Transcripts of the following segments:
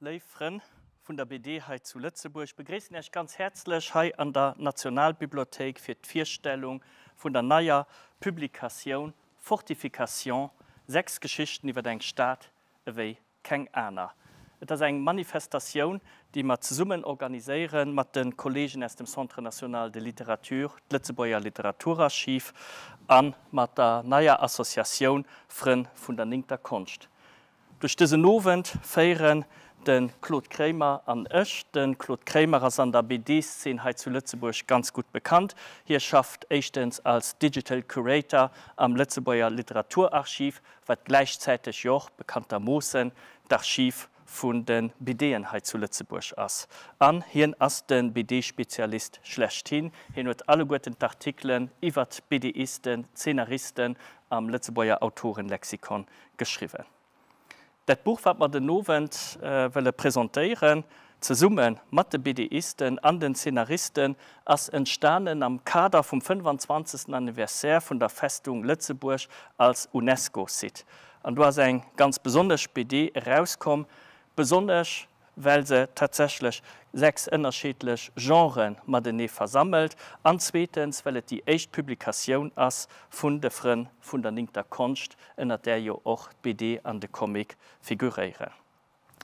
Léif Frënn vun der BD hei zu Lëtzebuerg, begréissen Iech ganz häerzlech hei an der Nationalbibliothéik fir d'Virstellung vun der neier Publikatioun Fortification, 6 Geschichten iwwer eng Stad ewéi keng aner. Et ass eng Manifestatioun, déi mer zesummen organiséiere mat de Kolleegen aus dem Centre national de littérature, d'Lëtzebuerger Literaturarchiv a mat der neier Associatioun Frënn vun der néngter Konscht. Duerch dësen Owend féieren de Claude Kraemer an ech. De Claude Kraemer ass an der BD-Szene hei zu Lëtzebuerg ganz gutt bekannt. Hie schafft éischtens als Digital Curator am Lëtzebuerger Literaturarchiv, wat gläichzäiteg jo och bekanntermoossen d'Archiv vun de BDen hei zu Lëtzebuerg ass. An hien ass de BD-Spezialist schlechthin. Hien huet alleguerten d'Artikelen iwwert d'BDisten, d'Zeenaristen am Lëtzebuerger Autorenlexikon geschriwwen. Dat Buch, wat mer den Owend wëlle presentéieren, zesumme mat de BDisten an den Zeenaristen, ass entstanen am Kader vum 25. Anniversaire vun der Festung Lëtzebuerg als UNESCO-Site. An do ass eng ganz besonnesch BD erauskomm, besonnesch well se tatsächlech 6 ënnerscheedlech Genrë matenee versammelt an zweetens, well et déi éischt Publikatioun ass vun de Frënn vun der Néngter Konscht, ënnert där jo och d'BD an de Comic figuréieren.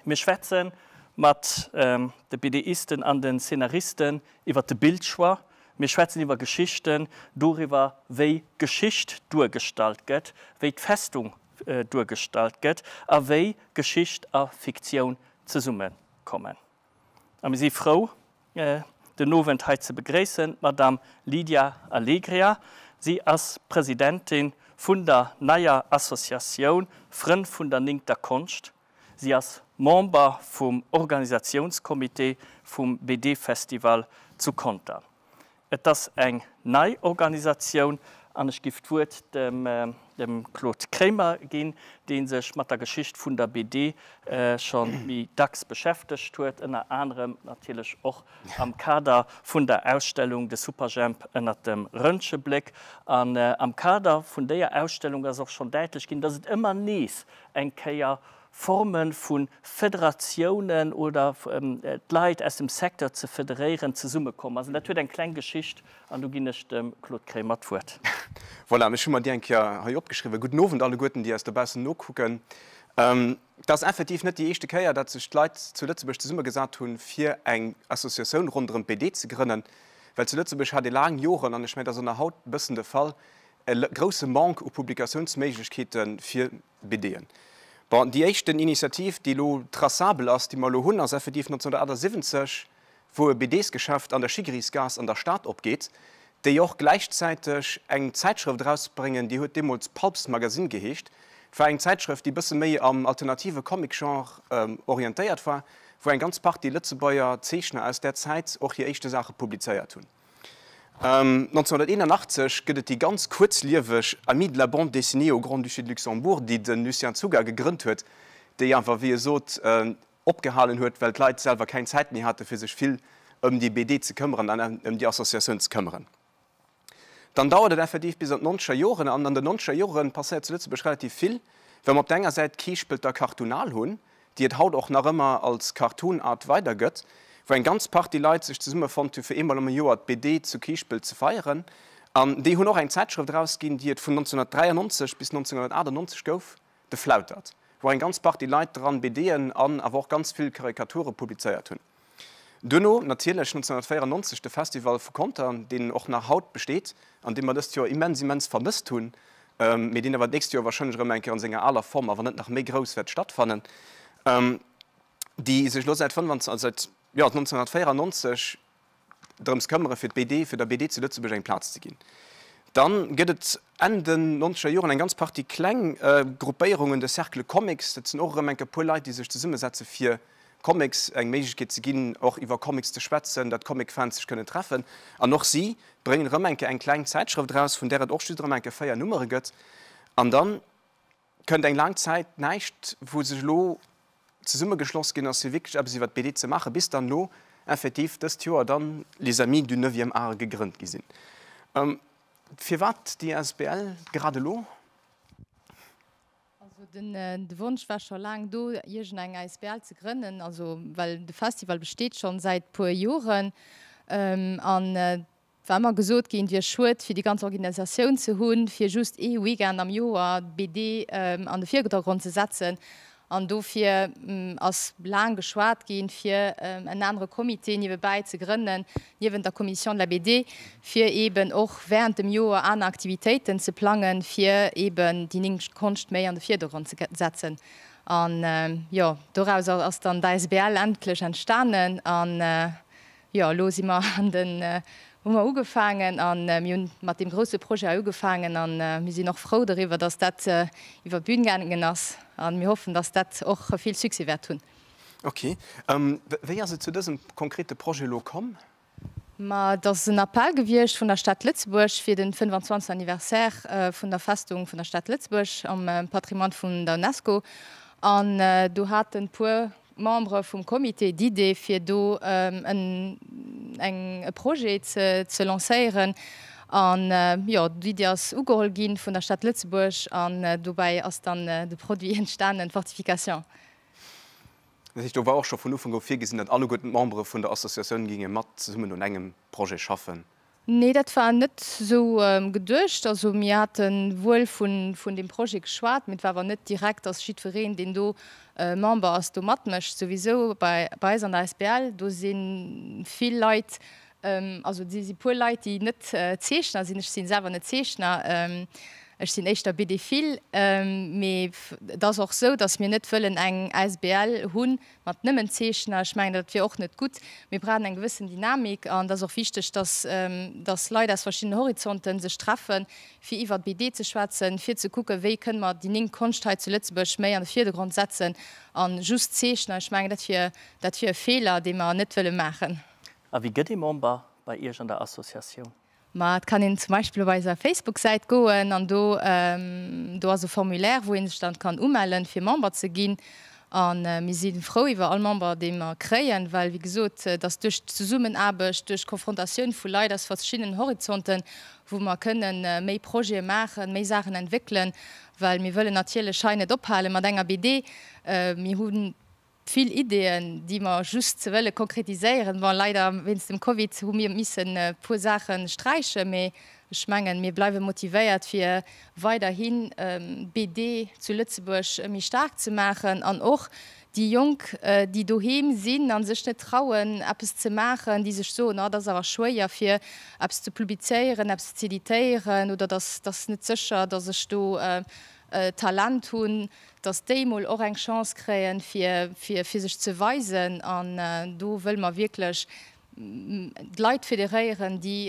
Mir schwätze mat de BDisten an de Szenaristen iwwer de Bildchoix, mir schwätzen iwwer Geschichten, doriwwer wéi Geschicht duergestallt gëtt, wéi d'Festung duergestallt gëtt a wéi Geschicht a Fiktioun zesummekommen. A mir si frou, den Owend hei ze begréissen d'Madame Lydia Alegria. Si ass Presidentin vun der neier Associatioun Frënn vun der Néngter Konscht. Si ass Member vum Organisatiounscomité vum BD-Festival zu Conter. Et ass eng nei Organisatioun an ech giff d'Wuert dem Claude Kraemer ginn, dee sech mat der Geschicht vun der BD scho méi dacks beschäftegt huet, ënner anerem natierlech och am Kader vun der Ausstellung De Superjhemp ënnert dem Röntgebléck. An am Kader vun déier Ausstellung ass och schonn däitlech ginn, dass et ëmmer nees eng Kéier Forme vu Federatiounen oder d'Leit aus dem Secteur ze federéieren, zesummekomm ass. An dat huet eng kleng Geschicht an do ginn ech dem Claude Kraemer d'Wuert. Voilà, ech hu mer déi eng Kéier hei opgeschriwwen. Gudden Owend alleguerten, déi eis dobaussen nokucken. Et ass effektiv net déi éischte Kéier, datt sech d'Leit zu Lëtzebuerg zesummegesat hunn, fir eng Associatioun ronderëm d'BD ze grënnen. Well zu Lëtzebuerg hat ee laang Joren, an ech mengen, dat ass och nach haut e bëssen de Fall, e grousse Manque u Publikatiounsméiglechkeete fir BDen. Bon, déi éischten Initiativ, déi elo traçabel ass, déi mer elo hunn, ass effektiv 1978, wou e BDsgeschäft an der Chigerisgaass an der Stad opgeet, déi och gläichzäiteg eng Zäitschrëft erausbréngen, déi huet deemools Pulps Magazine geheescht. Et war eng Zäitschrëft, déi e bësse méi am alternative Comic-Genre orientéiert war, wou eng ganz Partie Lëtzebuerger Zeechner aus där Zäit och hir éischte Saache publizéiert hunn. 1981 gëtt et déi ganz kuerzlieweg Amis de la bande dessinée au Grand-Duché de Luxembourg, déi de Lucien Czuga gegrënnt huet, déi awer, wéi e sot, opgehalen huet, well d'Leit selwer keng Zäit méi hate fir sech vill ëm déi BD ze këmmeren an ëm déi Associatioun ze këmmeren. Dann dauert et effektiv bis an d'nonzeger Joren, an an den nonzeger Jore passéiert zu Lëtzebuerg relativ vill, well mer op der enger Säit d'Keespelter Cartoonal hunn, déi et haut och nach ëmmer als Cartoon Art weidergëtt, wou eng ganz Partie Leit sech zesummefonnt hu fir eemol am Joer d'BD zu Kiischpelt ze feieren. An déi hunn och eng Zäitschrëft erausginn, déi et vun 1993 bis 1998 gouf, de Flautert, wou eng ganz Partie Leit dran BDen an awer och ganz vill Karikature publizéiert hunn. Duerno natierlech 1994 de Festival vu Conter, deen och nach haut besteet an dee mer dëst Joer immens, immens vermësst hunn, mee deen awer d'nächst Joer warscheinlech erëm eng Kéier an senger aler Form, awer net nach méi grouss, wäert stattfannen, déi sech elo säit 25, säit, jo, 1994 drëms këmmere fir d'BD, fir der BD zu Lëtzebuerg eng Plaz ze ginn. Dann gëtt et Enn den nonzeger Joren eng ganz Partie kleng Gruppéierungen, de Cercle Comics, dat sinn och erëm enk e puer Leit, déi sech zesummesetze fir Comics eng Méiglechkeet ze ginn, och iwwer Comics ze schwätzen, datt Comic-Fans sech kënnen treffen. An och si bréngen erëm enke eng kleng Zäitschrëft eraus, vun där et och just erëm enke 4 Nummere gëtt. An dann kënnt eng laang Zäit näischt, wou sech elo zesummegeschloss ginn ass, fir wierklech eppes iwwer d'BD ze maachen, bis dann elo effektiv dëst Joer dann Les Amis du Neuvième Art gegrënnt gi sinn. Firwat déi asbl grad elo? Also. Also den de Wonsch war scho laang do, iergend eng Asbl ze grënnen, also well de Festival besteet schonn säit puer Joren an et war ëmmer gesot ginn, et wier schued fir déi ganz Organisatioun ze hunn, fir just ee Weekend am Joer d'BD an de Virdergrond ze setzen. An dofir ass laang geschwat ginn, fir en anere Comité niewebäi ze grënnen, niewent der Commission de la BD, fir eeben och während dem Joer aner Aktivitéiten ze plangen, fir eeben déi néng Konscht méi an de Virdergrond ze setzen. An, jo, dorauser ass dann d'ASBL endlech entstanen. An, jo, elo si mer an den, hu mer ugefaangen a mir hunn mat deem grousse Projet hei ugefaangen a mir sinn och frou doriwwer, dass dat iwwer d'Bün gaangen ass a mir hoffen, dass dat och vill Succès wäert hunn. Ok. Wéi ass et zu dësem konkrete Projet elo komm? Ma et ass en Appell gewiescht vun der Stad Lëtzebuerg fir den 25. Anniversaire vun der Festung vun der Stad Lëtzebuerg am Patrimoine vun der Unesco an do haten puer Membere vum Comité d'Idee fir do en eng e Projet ze ze lancéieren an jo d'Idee ass ugeholl gi vun der Stad Lëtzebuerg an dobäi ass dann de Produit entstanen, d'Fortification. Dat heescht, do war och scho vun Ufank u virgesinn, datt alleguerten d'Membere vun der Associatioun géinge mat zesummen un engem Projet schaffen? Nee, dat war net esou geduecht. Also mir hate wuel vun deem Projet geschwat, mee et war awer net direkt, datt jiddwereen, deen do Member ass, do matmécht. Souwisou bei eis an der asbl, do si vill Leit, also do si puer Leit, déi net Zeechner sinn. Ech si selwer net Zeechner, ech sinn éischter BD-Phil. Mee et ass och esou, datt mir net wëllen eng asbl hunn, Mat nëmmen Zeechner, ech mengen, dat wier och net gutt. Mir brauchen eng gewëssen Dynamik an et ass och wichteg, dass, dass Leit aus verschiddenen Horizonten sech treffen, fir iwwert BD ze schwätzen, fir ze kucken, wéi kënne mer déi néng Konscht hei zu Lëtzebuerg méi an de Virdergrond setzen. A just Zeechner, ech mengen, dat wier, dat wier e Feeler, dee mer net wëlle maachen. A wéi gëtt ee Member bei Iech an der Associatioun? Ma et kann een zum Beispill op eiser Facebook-Säit goen an do do ass e Formulaire, wou ee sech dann kann umellen, fir Member ze ginn. A mir si frou iwwer all Member, dee mer kréien, well, wéi gesot, et ass duerch d'Zesummenaarbecht, duerch d'Konfrontatioun vu Leit aus verschiddenen Horizonten, wou mer kënnen méi Projete maachen, méi Saachen entwéckelen, well mir wëllen natierlech hei net ophale mat enger BD. Mir hunn Vill Ideeën, déi mer just wëlle konkretiséieren. Bon, leider wéinst dem Covid hu mir missen e puer Saache sträichen, mee ech mengen, mir bleiwe motivéiert, fir weiderhin d'BD zu Lëtzebuerg méi staark ze maachen an och déi Jonk, déi doheem sinn a sech net trauen, eppes ze maachen, déi sech soen, oh, dat ass awer schwéier, fir eppes ze publizéieren, eppes z'editéieren oder dat ass net sécher, datt ech do Talent hunn, dass déi mol och eng Chance kréien, fir fir sech ze weisen. An do wëlle mer wierklech d'Leit federéieren, déi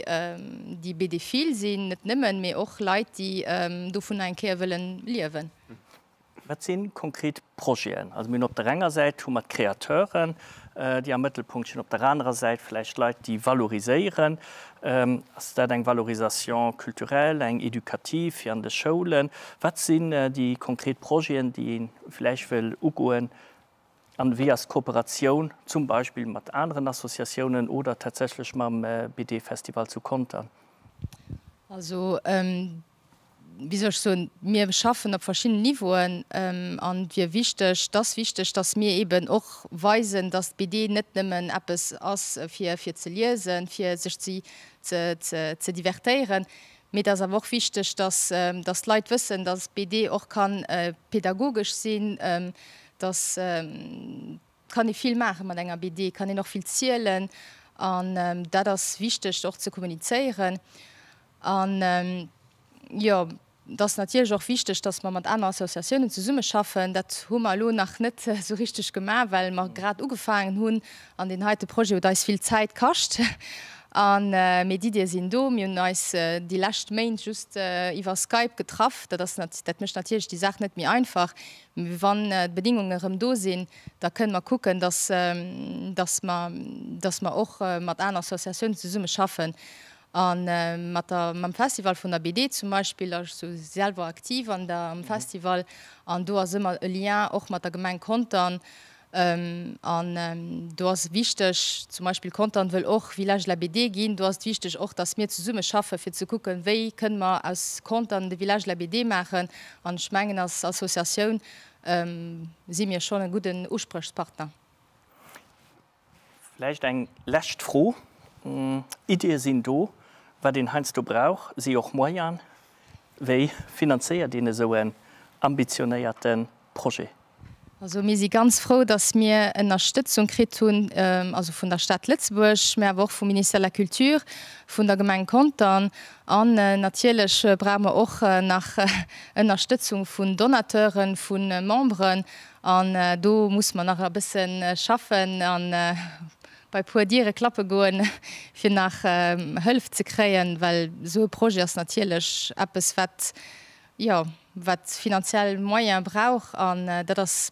déi BD-phil sinn, net nëmmen, mee och Leit, déi dovunner eng Kéier wëllen liewen. Wat si konkret Projeten? Also mir hunn op der enger Säit hu mer d'Createuren, déi am Mëttelpunkt stinn, op der anerer Säit vläicht Leit, déi valoriséieren. Ass dat eng Valorisation culturelle, eng éducative fir an de Schoulen? Wat sinn déi konkret Projeten, déi ee vläicht wëll ugoen? An wéi ass d'Kooperatioun zum Beispill mat aneren Associatiounen oder tatsächlech mam BD-Festival zu Contern? Also wéi soll ech soen, mir schaffen op verschiddenen Niveauen an et wier wichteg, et ass wichteg, datt mir eeben och weisen, datt d'BD net nëmmen eppes ass fir fir ze liesen, fir sech ze ze ze divertéieren, mee et ass awer och wichteg, datt datt d'Leit wëssen, datt d'BD och kann pedagogesch sinn, datt et kann ee vill maache mat enger BD, kann een och vill zielen an dat ass wichteg och ze kommunizéieren. An, jo, et ass natierlech och wichteg, dass mer mat aner Associatiounen zesummeschaffen. Dat hu mer elo nach net esou richteg gemaach, well mer grad ugefaangen hunn an deen heite Projet huet eis vill Zäit kascht. An, mee d'Iddie sinn do. Mir hunn eis déi lescht Méint just iwwer Skype getraff. Dat ass, dat mécht natierlech déi Saach net méi einfach. Mee wann d'Bedingunge erëm do sinn, da kënne mer kucken, dass, dass mer, dass mer och mat aner Associatiounen zesummeschaffen. A mat der, mam Festival vun der BD zum Beispill, ech si selwer aktiv an der, am Festival, an do ass ëmmer e Lien och mat der Gemeng Contern. An do ass et wichteg, zum Beispill Contern wëll och Village de la BD ginn, do ass et wichteg och, datt mir zesumme schaffen, fir ze kucken, wéi kënne mer aus Contern de Village de la BD maachen. An ech mengen, als Associatioun si mir schonn e gudden Usprichspartner. Vläicht eng lescht Fro. Iddie sinn do. Wat een heiansdo brauch, si och Moyenen. Wéi finanzéiert een esou en ambitionéierte Projet? Also mir si ganz frou, datt mir Ënnerstëtzung kritt hunn, also vun der Stad Lëtzebuerg, mä awer och vum Ministère de la Culture, vun der Gemeng Contern. An natierlech brauche mer och nach Ënnerstëtzung vun Donateuren, vu Memberen. An do musse mer nach e bësse schaffen a bei puer Diere klappe goen, fir nach Hëllef ze kréien, well esou e Projet ass natierlech eppes, wat, jo, wat finanziell Moyene brauch an dat ass,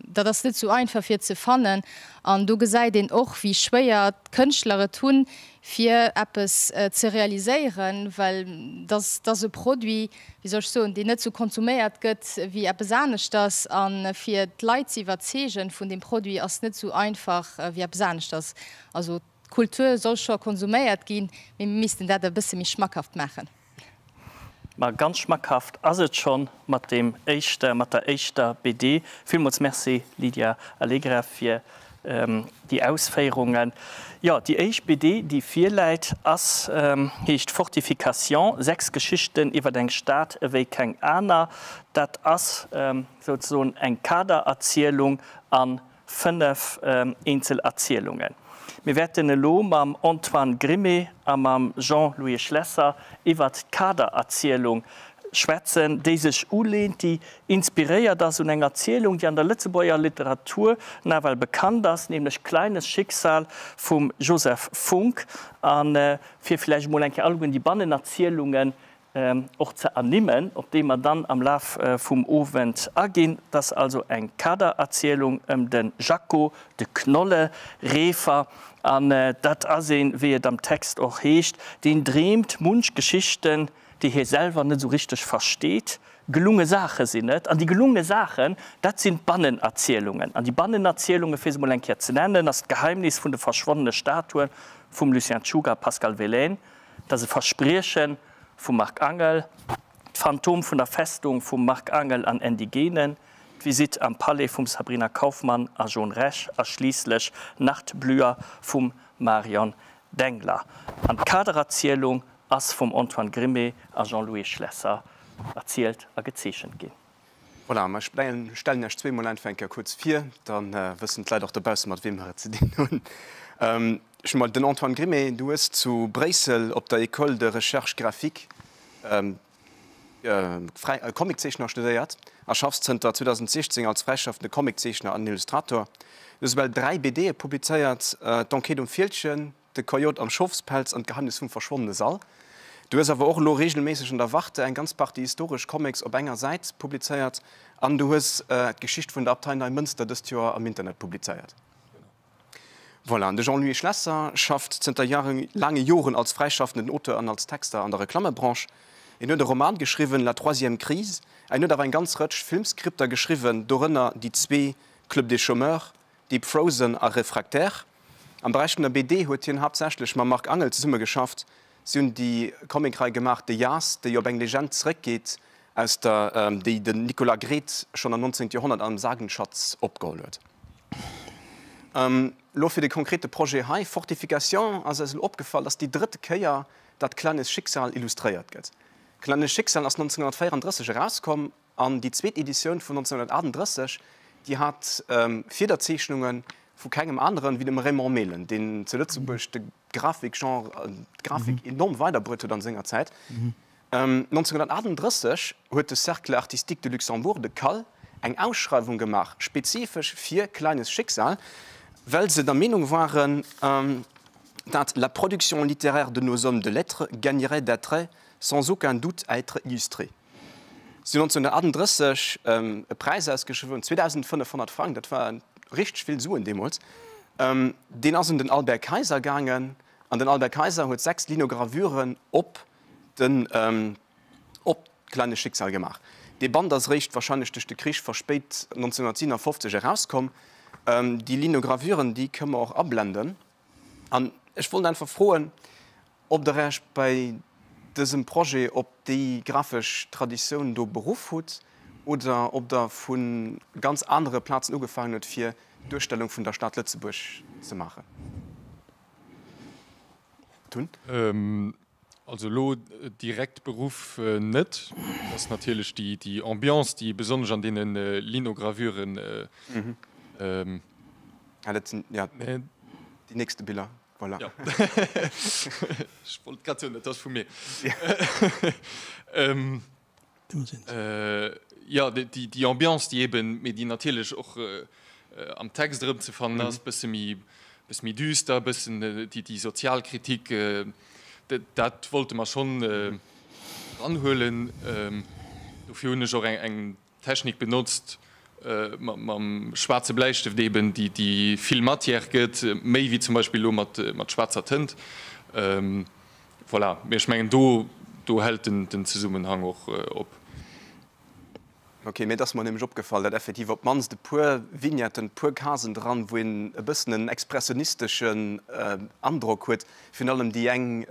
dat ass net esou einfach fir ze fannen. An do gesäit een och, wéi schwéier d'Kënschtler et hunn, fir eppes ze realiséieren, well dat ass e Produit, wéi soll ech soen, deen net esou konsuméiert gëtt wéi eppes aneschters. A fir d'Leit ze iwwerzeegen vun deem Produit ass net esou einfach wéi eppes aneschters. Also d'Kultur soll scho konsuméiert ginn, mee mir missten dat e bësse méi schmackhaft maachen. Ma ganz schmackhaft ass et schonn mat deem éischter, mat der éischter BD. Villmools Merci Lydia Allegra fir déi Ausféierungen. Jo, déi éischt BD, déi virläit, ass, heescht Fortification, sechs Geschichten iwwer eng Stad ewéi keng aner. Dat ass souzesoen eng Kadererzielung a 5 eenzel Erzielungen. Mir wäerten elo mam Antoine Grimé a mam Jean-Louis Schlesser iwwert d'Kadererzielung schwätzen, déi sech uleent, déi inspiréiert ass un enger Erzielung, déi an der Lëtzebuerger Literatur nawell bekannt ass, nämlech Kleines Schicksal vum Joseph Funk. A fir vläicht emol eng Kéier allegueren déi Bannenerzielungen och ze ernimmen, op déi mer dann am Laf vum Owend aginn. Et ass also eng Kadererzielung ëm de Jaco, de Knollereefer, an dat ass een, wéi et am Text och heescht, deen dreemt munch Geschichten, déi hie selwer net esou richteg versteet. Gelunge Saache sinn et. An déi gelunge Saachen, dat sinn d'Bannenerzielungen. An déi Bannenerzielungen, fir se mol eng Kéier ze nennen, ass d'Geheimnis vun de verschwonnene Statuen vum Lucien Czuga a Pascal Velén, Et ass e Versprieche vum Marc Angel, d'Phantom vun der Festung vum Marc Angel an Andy Genen, d'Visitt am Palais vum Sabrina Kaufmann a Jon Rech a schliisslech Nachtblüher vum Marion Dengler. An d'Kadererzielung ass vum Antoine Grimé a Jean-Louis Schlesser erzielt a gezeechent ginn. Voilà, mer stellen Iech zweemol einfach eng Kéier kuerz vir, da wëssen d'Leit och dobausse mat weem mer et ze dinn hunn. Ech hunn mol den Antoine Grimé, du hues zu Bréissel op der École de recherche graphique Comiczeechner studéiert a schaffs zënter 2016 als fräischaffende Comiczeechner an Illustrator. Du hues ewell 3 BDe publizéiert, D'Enquête um Fieldgen, De Coyote am Schofspelz an D'Geheimnis vum verschwonnene Sall. Du hues awer och elo reegelméisseg an der Warte eng ganz Partie historesch Comics op enger Säit publizéiert an du hues d'Geschicht vun der Abtei Neimënster dëst Joer am Internet publizéiert. Voilà, an de Jean-Louis Schlesser schafft zënter laange Joren als fräischaffenden Auteur an als Texter an der Reklammebranche. En huet e Roman geschriwwen, La troisième crise. En huet awer eng ganz Rëtsch Filmskripter geschriwwen, dorënner déi zwee Club des chômeurs, Deep Frozen a Réfractaire. Am Beräich vun der BD huet hien haaptsächlech mam Marc Angel zesummegeschafft. Si hunn déi Comicrei gemaach De Jas, déi op eng Legend zeréckgeet, aus der déi den Nicolas Gredt schonn am 19. Joerhonnert am Sagenschatz opgeholl huet. Elo fir de konkrete Projet hei, Fortification, ass eis elo opgefall, dass déi drëtte Kéier dat Kleines Schicksal illustréiert gëtt. Kleines Schicksal ass 1934 erauskomm An déi zweet Editioun vun 1938, déi hat Fiederzeechnunge vu kengem aneren wéi dem Raymond Mehlen, deen zu Lëtzebuerg de Grafikgenre, d'Grafik enorm weiderbruet huet an senger Zäit. 1938 huet de Cercle artistique de Luxembourg, de CAL, eng Ausschreiwung gemaach, spezifesch fir Kleines Schicksal, well se der Meenung waren, dat la production littéraire de nos hommes de lettres gagnerait d'attrait sans aucun doute à être illustrée. Si hunn 1938 e Präis ausgeschriwwen, 2.500 Frang, dat war richteg vill Suen deemools. Deen ass un den Albert Kayser gaangen an den Albert Kayser huet 6 Linogravuren op den, op Kleines Schicksal gemaach. Dee Band ass eréischt warscheinlech duerch de Krich verspéit 1957 erauskomm. Déi Linogravuren, déi kënne mer och ablenden. An ech wollt einfach froen, ob Der Iech bei dësem Projet op déi grafesch Traditioun do beruff hutt oder ob Der vu ganz anere Plazen ugefaangen hutt, fir d'Duerstellung vun der Stad Lëtzebuerg ze maachen. Tun? Also elo direkt beruff net. Et ass natierlech déi Ambiance, déi besonnesch an deene Linogravuren. Ah, dat sinn, jo, déi nächste Biller, voilà. Jo, ech wollt grad soen, dat ass vu mir. Jo, déi Ambiance, déi eben, mee déi natierlech och am Text erëmzefannen ass, bësse méi, bësse méi düster, bëssen déi sozial Kritik, dat wollte mer schonn eranhuelen. Dofir hunn ech och eng Technik benotzt, mam schwaarze Bläistëft eben, déi vill Matière gëtt, méi wéi zum Beispill elo mat schwaarzer Tënt. Voilà, mee ech mengen do do hält den Zesummenhang och op. Ok, mir et ass mer nämlech opgefall, dat effektiv op d'mannst e puer Vignetten, puer Casen dran, wou een e bëssen en expressionisteschen Androck huet, virun allem déi eng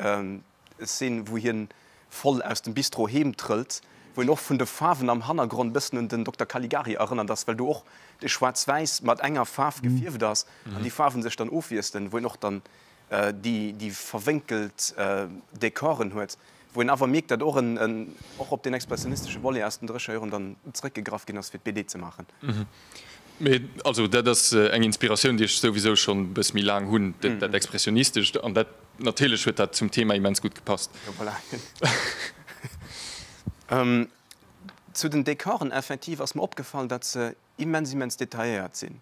Szene, wou hien voll aus dem Bistro heem trëllt, wou een och vun de Faarwen am Hannergrond e bëssen un den Dokter Caligari erënnert ass, well do och de Schwaarz-Wäiss mat enger Faarf gefierft ass an déi Faarwen sech dann ofwiesselen, wou een och dann déi verwénkelt Dekoren huet, wou een awer mierkt, datt och en och op deen expressionistesche Volet aus den Drécherjoren dann zeréckgegraff ginn ass, fir d'BD ze maachen. Mee also dat ass eng Inspiratioun, déi ech souwisou schonn e bësse méi laang hunn, dat Expressionistescht. An dat natierlech huet dat zum Thema immens gutt gepasst. Jo, voilà. Zu den Dekoren effektiv ass mer opgefall, datt se immens, immens detailléiert sinn.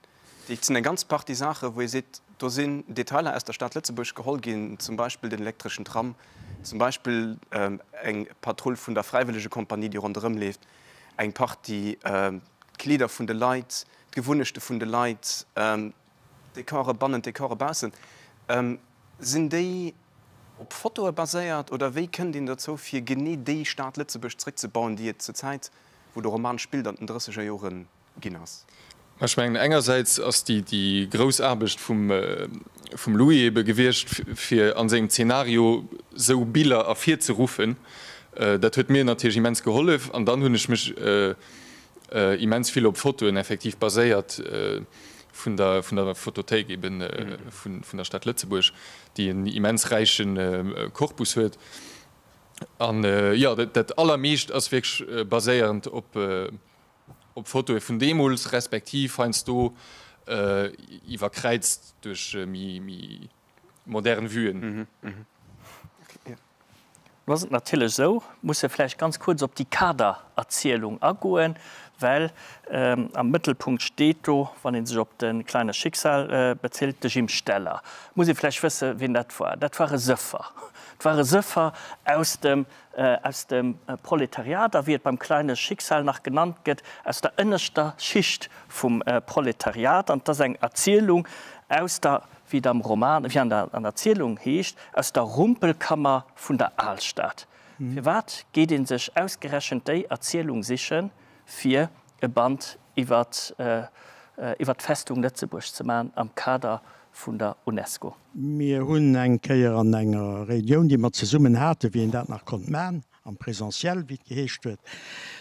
Et sinn eng ganz Partie Saachen, wou ee seet, do sinn Detailer aus der Stad Lëtzebuerg geholl ginn, zum Beispill den elektreschen Tram, zum Beispill eng Patrull vun der Fräiwëllegekompanie, déi ronderëm leeft, eng Partie d'Kleeder vun de Leit, d'Gewunnechte vun de Leit, d'Dekore bannen, d'Dekore baussen. Sinn déi op Fotoe baséiert oder wéi kënnt een dozou, fir genee déi Stad Lëtzebuerg zeréckzebauen, déi et zur Zäit, wou de Roman spillt, an den drësseger Jore ginn ass? Ech mengen, engersäits ass déi grouss Aarbecht vum Louis ebe gewiescht, fir a sengem Zeenario sou Biller ervirzeruffen. Dat huet mir natierlech immens gehollef. An dann hunn ech mech immens vill op Fotoen effektiv baséiert vun der Fotothéik ebe vun der Stad Lëtzebuerg, déi en immens räiche Korpus huet. An jo, dat allermeescht ass wierklech baséierend op Op Fotoe vun deemools, respektiv heiansdo iwwerkräizt duerch méi modern Vuen. Lo ass et natierlech esou, musse vläicht ganz kuerz op déi Kadererzielung agoen, well am Mëttelpunkt steet do, wann ee sech op de Kleine Schicksal bezilt, de Jim Steller. Muss ee vläicht wësse wien dat war. Dat war e Sëffer. Et war e Sëffer aus dem aus dem Proletariat, a wéi et beim Kleine Schicksal nach genannt gëtt, aus der ënneschter Schicht vum Proletariat. An et ass eng Erzielung aus der, wéi et am Roman, wéi an der Erzielung heescht, aus der Rumpelkammer vun der Alstad. Firwat geet ee sech ausgerechent déi Erzielung sichen, fir e Band iwwer iwwer d'Festung Lëtzebuerg ze maachen am Kader vun der UNESCO. Mir hunn eng Kéier an enger Reunioun, déi mer zesummen haten, wéi een dat nach konnt man, am Présentiel, wéi et geheescht huet,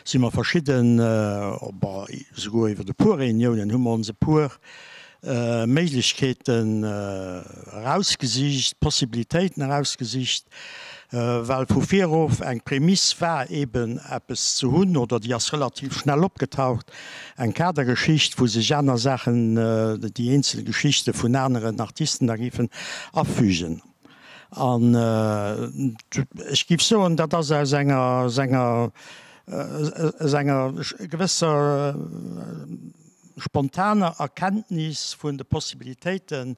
si mer verschidden, bon, esouguer iwwer e puer Reuniounen hu mer ons e puer Méiglechkeeten erausgesicht, Possibilitéiten erausgesicht, well vu virof eng Prämiss war, eeben eppes ze hunn, oder déi ass relativ schnell opgetaucht, eng Kadergeschicht, wou sech aner Saachen, déi eenzel Geschichte vun aneren Artisten da géifen afügen. An ech géif soen, dat ass aus enger, aus enger, aus enger gewësser spontaner Erkenntnis vun de Possibilitéite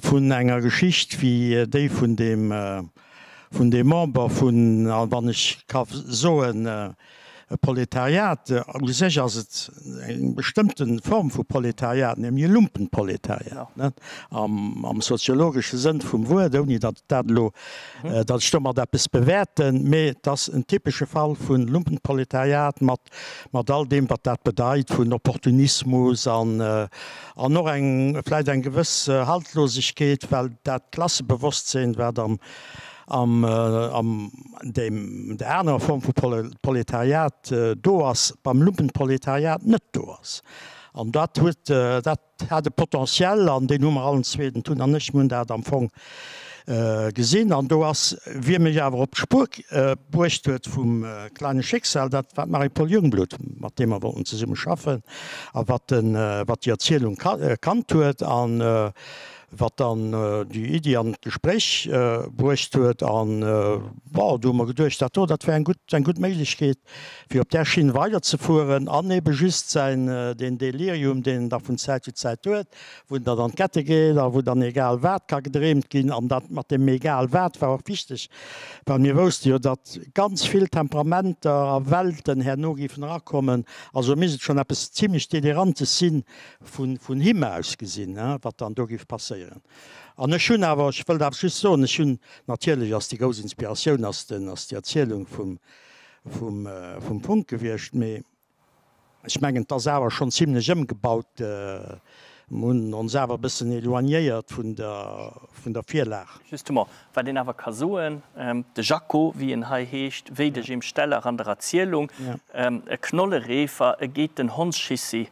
vun enger Geschicht wéi déi vun deem, vun deem Member vun, wann ech ka soen. E Proletariat, u sech ass et eng bestëmmte Form vu Proletariat, nämlech e Lumpenproletariat, net am soziologesche Sënn vum Wuert, ouni datt dat elo, datt ech domat eppes bewäerten, mee et ass en typesche Fall vu Lumpenproletariat mat, mat all deem, wat dat bedeit vun Opportunismus an, an och eng, vläicht eng gewëss Haltlosegkeet, well dat Klassebewosstsinn, wat am Am deem der anerer Form vu Proletariat do ass, beim Lumpenproletariat net do ass. An dat huet, dat hat e Potentiel, an deen hu mer allen zwee, den Tun an ech, mir hunn dat am Fong gesinn. An do ass, wie mech awer op d'Spuer bruecht huet vum Kleine Schicksal, dat war d'Marie-Paule Jungblut, mat deem mer wollten zesumme schaffen a wat den, wat déi Erzielung kannt huet. An wat dann déi Iddi an d'Gespréich bruecht huet. An, bon, do hu mer geduecht, dat do, dat wär eng gutt, eng gutt Méiglechkeet, fir op där Schinn weiderzefueren an ebe just säin, deen Delirium, deen en da vun Zäit zu Zäit huet, wou en dann an d'Kette geet a wou dann egal wat ka gedreemt ginn. An dat mat deem egal wat war och wichteg, well mir wousste jo, datt ganz vill Temperamenter a Welten herno géifen erakommen. Also misst et schonn eppes zimlech Delirantes sinn, vun him aus gesinn, wat dann do géif passéieren. An ech hunn awer, ech wëllt awer just soen, ech hunn, natierlech ass déi grouss Inspiratioun ass den, ass déi Erzielung vum, vum, vum Funck gewiescht, mee ech mengen, et ass awer schonn zimlech ëmgebaut. Mer hunn ons awer e bëssen éloignéiert vun der, vun der Virlag. Justement, wat een awer ka soen, de Jaco, wéi en hei heescht, wéi de Jim Steller an der Erzielung, e Knollereefer, e geet den Hondsschissi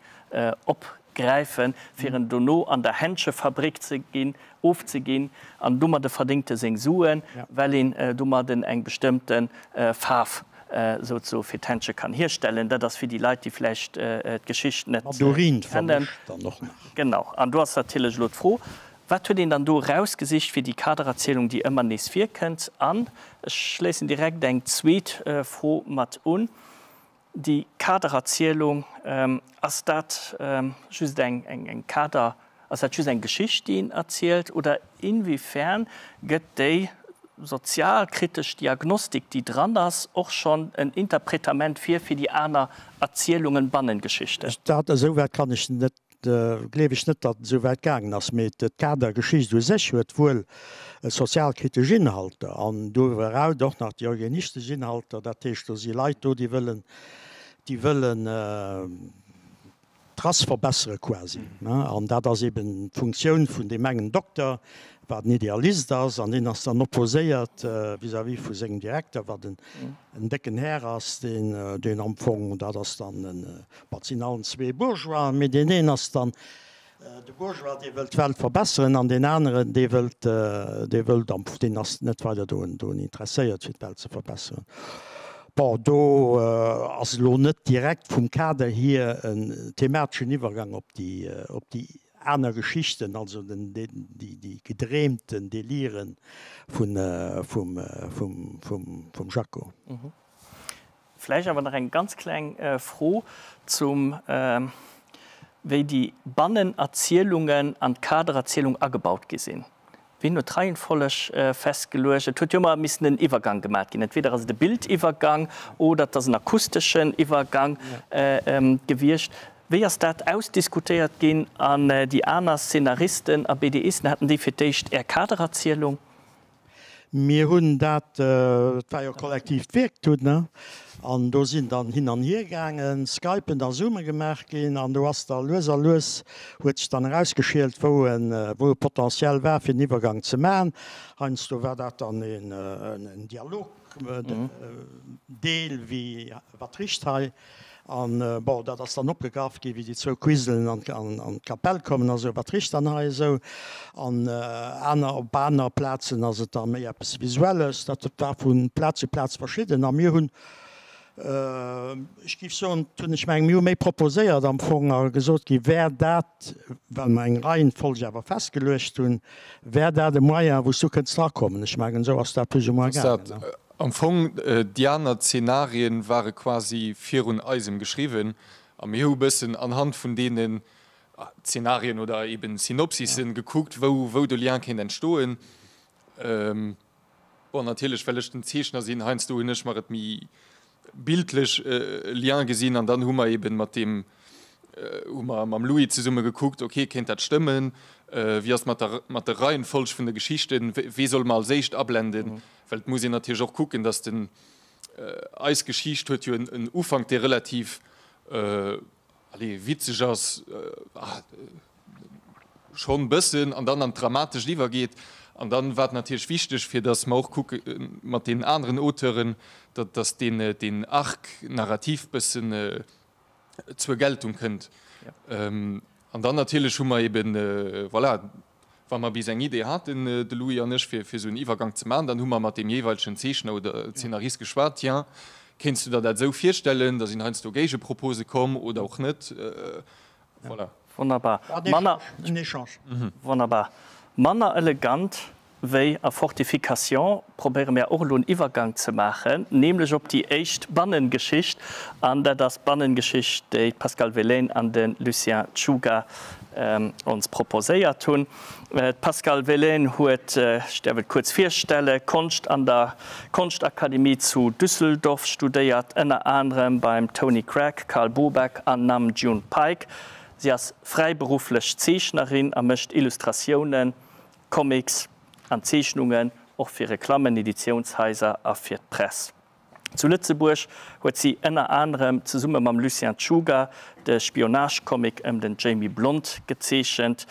opgräifen, fir en dono an der Händschefabrik ze ginn, ofzeginn, an domadde verdéngt e seng Suen, well een domadden eng bestëmmte Faarf souzesoe fir d'Händsche kann hierstellen. Dat ass fir déi Leit, déi vläicht d'Geschicht net Mat Urin kennen. vermëscht dann och nach. Genau. An do ass natierlech elo d'Fro, Wat huet een dann do erausgesicht fir déi Kadererzielung, déi ëmmer nees virkënnt? An ech schléissen direkt eng zweet Fro mat un. Déi Kadererzielung, ass dat just eng Kader, ass dat just eng Geschicht, déi een erzielt, oder inwiefern gëtt déi sozialkritesch Diagnostik, déi dran ass, och schonn en Interpretament vir fir déi aner Erzielungen, Bannengeschichten? Dat, esouwäit kann ech net gleef ech net, datt et esou wäit gaangen ass, mee d'Kadergeschicht u sech huet wuel sozialkritesch Inhalter an doriwwer eraus och nach déi eugenistesch Inhalter. Dat heescht, do si Leit do, déi wëllen, déi wëllen d'Rass verbessere quasi. An dat ass eben d'Funktioun vun deem engen Dokter, wat en Idealist ass, an deen ass dann opposéiert vis-à-vis vu sengem Direkter, wat en décken Här ass, deen, deen am Fong, dat ass dann en, Ma et sinn allen zwee Bourgeoisen, mee deen een ass dann de Bourgeois, dee wëllt d'Welt verbesseren, an deen aneren, dee wëllt, dee wëllt am, deen ass net weider dorun, dorun interesséiert, fir d'Welt ze verbesseren. Bon, do ass elo net direkt vum Kader hier en themateschen Iwwergang op déi, op déi aner Geschichten, also den, déi, déi gedreemten Deliren vun, vum, vum, vum, vum Jaco. Vläicht awer nach eng ganz kleng Fro zum, wéi déi Bannenerzielungen an d'Kadererzielung agebaut gi sinn. Wien huet d'Reihenfolleg festgeluecht? Et huet jo ëmmer missen en Iwwergang gemat ginn. Entweder ass et e Bildiwwergang oder et ass en akusteschen Iwwergang gewiescht. Wéi ass dat ausdiskutéiert ginn? An déi aner Szenaristen a BDisten, haten déi fir d'éischt Är Kadererzielung? Mir hunn dat, et war jo e kollektiivt Wierk dunn, ne, an do sinn dann hin an hier gaangen, Skypen a Zoomen gemaach ginn, an do ass da lues a lues huet sech dann erausgeschielt, wou e wou e Potentiel war, fir den Iwwergang ze maachen. Heiansdo war dat dann een en Dialog Deel wéi Wat richt hei? An, bon, dat ass dann opgegraff ginn, wéi déi zwou Quiselen an d'Kapell kommen a sou, wat richt dann hei esou? An aner, op aner Plazen ass et da méi eppes Visuelles. Dat war vu Plaz zu Plaz verschidden. A mir hunn, ech géif soen, hunn ech mengen, mir hu méi proposéiert am Fong a gesot gi wär dat, well mer eng Reihenfolg awer festgeluecht hunn, wär dat e Moyen, wou s du kënns drakommen. Ech mengen, esou ass dat plus ou moins gaangen. Am Fong, déi aner Zenarien ware quasi virun eisem geschriwwen a mir hu bëssen anhand vun deenen Zenarien oder eben Synopsissen gekuckt, wou wou de Lien kéint entstoen. Bon, natierlech, well ech den Zeechner sinn, heiansdo hunn ech mer et méi. bildlech e Lien gesinn an dann hu mer eben mat deem, hu mer mam Louis zesumme gekuckt, ok, kéint dat stëmmen, wéi ass mat der mat der Reihenfolg vun de Geschichten, wee solle mer als éischt ablenden, well et muss een natierlech och kucken, datt den, eis Geschicht huet jo en Ufank, dee relativ, allez, witzeg ass, schonn bëssen, an dann an d'Dramatescht iwwergeet. An dann war et natierlech wichteg, fir datt mer och kucke mat deenen aneren Auteuren, datt datt deen, deen Arc narratif bëssen zur Geltung kënnt. An dann natierlech hu mer eben, voilà, Wa mer bis eng Idee haten, de Louis an ech, fir esou en Iwwergank ze maachen, dann hu mer mat deem jeeweilegen Zeechner oder Zeenarist geschwat, Tiens, kéints du der dat esou virstellen? Da sinn heiansdo Géigepropose komm oder och net. Voilà. Wonnerbar. Manner, wonnerbar. Manner elegant wéi a Fortification probéiere mär och elo en Iwwergank ze maachen, nämlech op déi éischt Bannengeschicht. An dat ass d'Bannengeschicht, déi d'Pascale Velén an de Lucien Czuga ons proposéiert hunn. D'Pascale Velén huet, ech däerf et kuerz virstellen, Konscht an der Konschtakademie zu Düsseldorf studéiert, ënner anerem beim Tony Cragg, Carl Bobeck an Nam June Paik. Si ass fräiberufflech Zeechnerin a mécht Illustratiounen, Comics an Zeechnungen, och fir Reklammen, Editiounshaiser a fir d'Press. Zu Lëtzebuerg huet si ënner anerem zesumme mam Lucien Czuga de Spionage-Comic ëm den Jamie Blond gezeechent.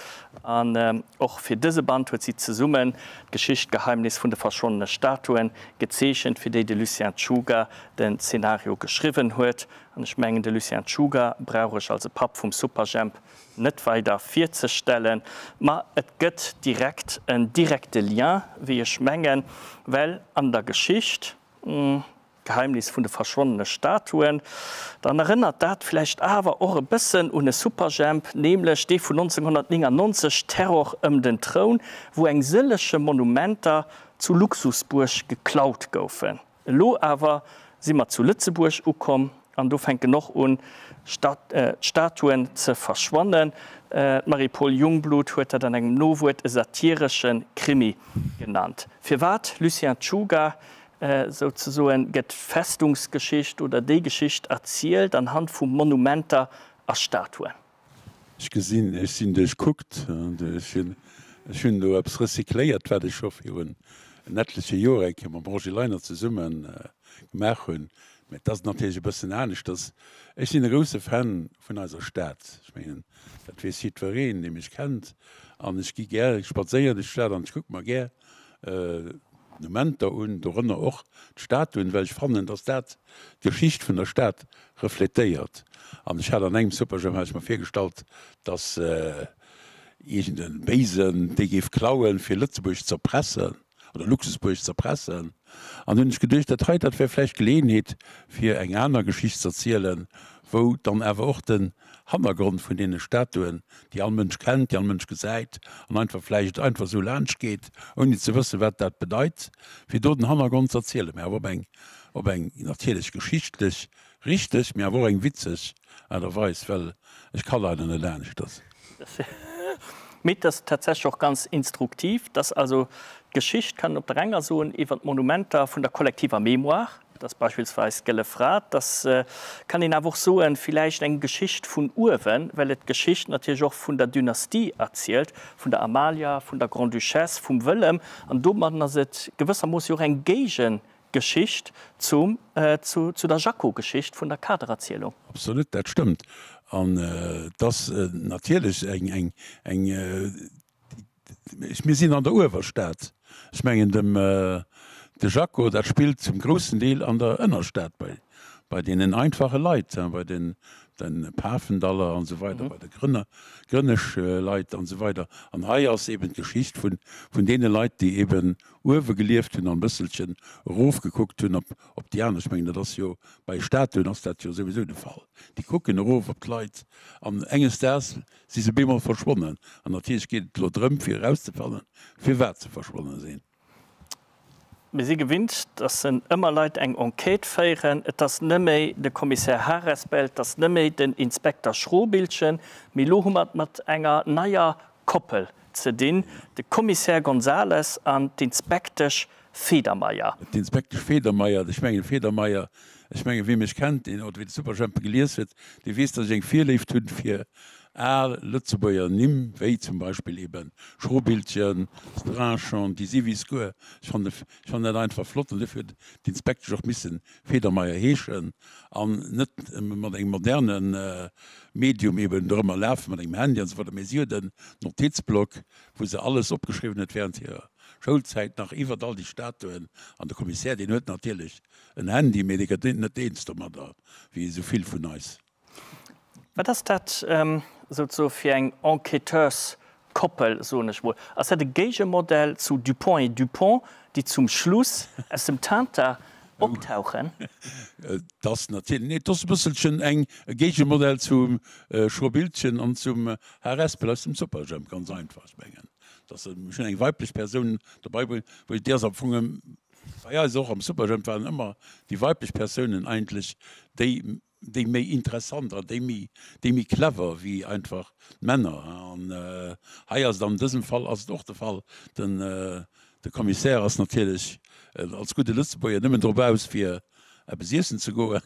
An och fir dëse Band huet si zesummen d'Geschicht Geheimnis vun de verschwonnene Statuen gezeechent, fir déi de Lucien Czuga den Zenario geschriwwen huet. An ech mengen, de Lucien Czuga brauch ech als e Papp vum Superjhemp net weider virzestellen. Ma et gëtt direkt en direkte Lien, wéi ech mengen, well an der Geschicht D'Geheimnis vun de verschwonnene Statuen, dann erënnert dat vläicht awer och e bëssen un e Superjhemp, nämlech dee vun 1999, Terror ëm den Troun, wou eng sëllege Monumenter zu Luxusbuerg geklaut goufen. Elo awer si mer zu Lëtzebuerg ukomm an do fänken och un, d'Statuen ze verschwannen. D'Marie-Paule Jungblut huet dat an engem Nowuert e satiresche Krimi genannt. Firwat, Lucien Czuga, souzesoen, gëtt d'Festungsgeschicht oder déi Geschicht erzielt anhand vu Monumenter a Statuen? Ech gesinn, ech sinn duerchkuckt. Ech hunn, ech hunn do eppes recycléiert, wat ech scho virun en etleche Joer eng Kéier mam Roger Leiner zesumme gemaach hunn. Mä et ass natierlech e bëssen aneschters. Ech sinn e grousse Fan vun eiser Stad. Ech mengen, dat weess jiddwereen, dee mech kennt. An ech gi gär spadséieren duerch d'Stad an ech kucke mer gär Monumenter un, dorënner och d'Statuen, well ech fannen, dass dat d'Geschicht vun der Stad refletéiert. An ech hat an engem Superjhemp hat ech mer virgestallt, dass iergend e Béisen déi géif klauen, fir Lëtzebuerg z'erpressen oder Luxusbuerg z'erpressen. An hunn ech geduecht, dat hei, dat wär vläicht d'Geleeënheet, fir eng aner Geschicht z'erzielen, wou dann awer och den Hannergrond vun deene Statuen, déi all Mënsch kennt, déi all Mënsch gesäit an einfach vläicht einfach esou laanscht geet, ouni ze wëssen, wat dat bedeit, fir do den Hannergrond z'erzielen, mä awer op eng, op eng natierlech geschichtlech richteg, mä awer och eng witzeg Aart a Weis, well ech ka leider net aneschters. Mee et ass tatsächlech och ganz instruktiv, dass also d'Geschicht, kann een op der enger soen, iwwer d'Monumenter vun der kollektiver Mémoire, dass beispillsweis d'Gëlle Fra, dass kann een awer och soen, villäicht eng Geschicht vun uewen, well et d'Geschicht natierlech och vun der Dynastie erzielt, vun der Amalia, vun der Grande-Duchesse, vum Wëllem, an domadden ass et gewëssermoosse jo och eng Géigegeschicht zum, zu, zu der Jaco-Geschicht vun der Kadererzielung. Absolut, dat stëmmt. An et ass natierlech eng, eng, eng, Mir sinn an der Uewerstad. Ech mengen dem de Jaco, dat spillt zum groussen Deel an der Ënnerstad bei bei deenen einfache Leit, bei den de Pafendaller an esou weider, bei de Grënner Grënnesch-Leit an esou weider. An hei ass eben d'Geschicht vun vun deene Leit, déi eben uewe gelieft hunn an e bësselchen erofgekuckt hunn op op déi aner. Ech mengen dat ass jo bei Statuen ass dat jo souwisou de Fall. Déi kucken erof op d'Leit an enges Daags Si se bemol verschwonnen. An natierlech geet et elo drëm, fir erauszefannen, firwat se verschwonnen sinn. Mir si gewinnt, dass en ëmmer Leit eng Enquête féieren. Et ass net méi de Kommissär Harespel, et ass net méi den Inspekter Schrobiltgen, mee elo hu mer et mat enger neier Koppel ze dinn, de Kommissär Gonzales an d'Inspektesch. Federmeier. D'Inspektesch Federmeier, ech mengen Federmeier, ech mengen wee mech kennt, deen oder wee de Superjhemp gelies huet, dee weess, datt ech eng Virléift hunn fir al Lëtzebuerger Nimm, wéi zum Beispill eben Schrobillchen, Strinchon, déi Siwisguer. Ech fannen, ech fannen dat einfach flott an duerfir huet d'Inspektesch och missen Federmeier heeschen an net mat engem moderne Medium eben dorëmmer lafen, mat engem Handy an esou weider, mee si huet en Notizblock, wou se alles opgeschriwwen huet während hirer Schoulzäit nach iwwert all déi Statuen. An de Kommissär, deen huet natierlech en Handy, mee dee gëtt net eens domadder, wéi esou vill vun eis. Wat ass dat souzesoe fir eng Enquêteurs-Koppel, soen ech mol? Ass dat e Géigemodell zu Dupont et Dupont, déi zum Schluss aus dem Tinta optauchen? Et ass natierlech, nee, et ass e bësselchen eng, e Géigemodell zum Schrobiltgen an zum Harespel aus dem Superjhemp, ganz einfach. Ech mengen, dass se schon eng weiblech Persoun dobei bréngen, wou déi ass am Fong bei eis och am Superjhemp waren ëmmer déi weiblech Persounen eigentlech déi, déi méi interessant an déi méi, déi méi clever wéi einfach d'Männer. An hei ass et, an dësem Fall ass et och de Fall, den, de Commissaire ass natierlech als gudde Lëtzebuerger nëmmen drop aus fir eppes iessen ze goen,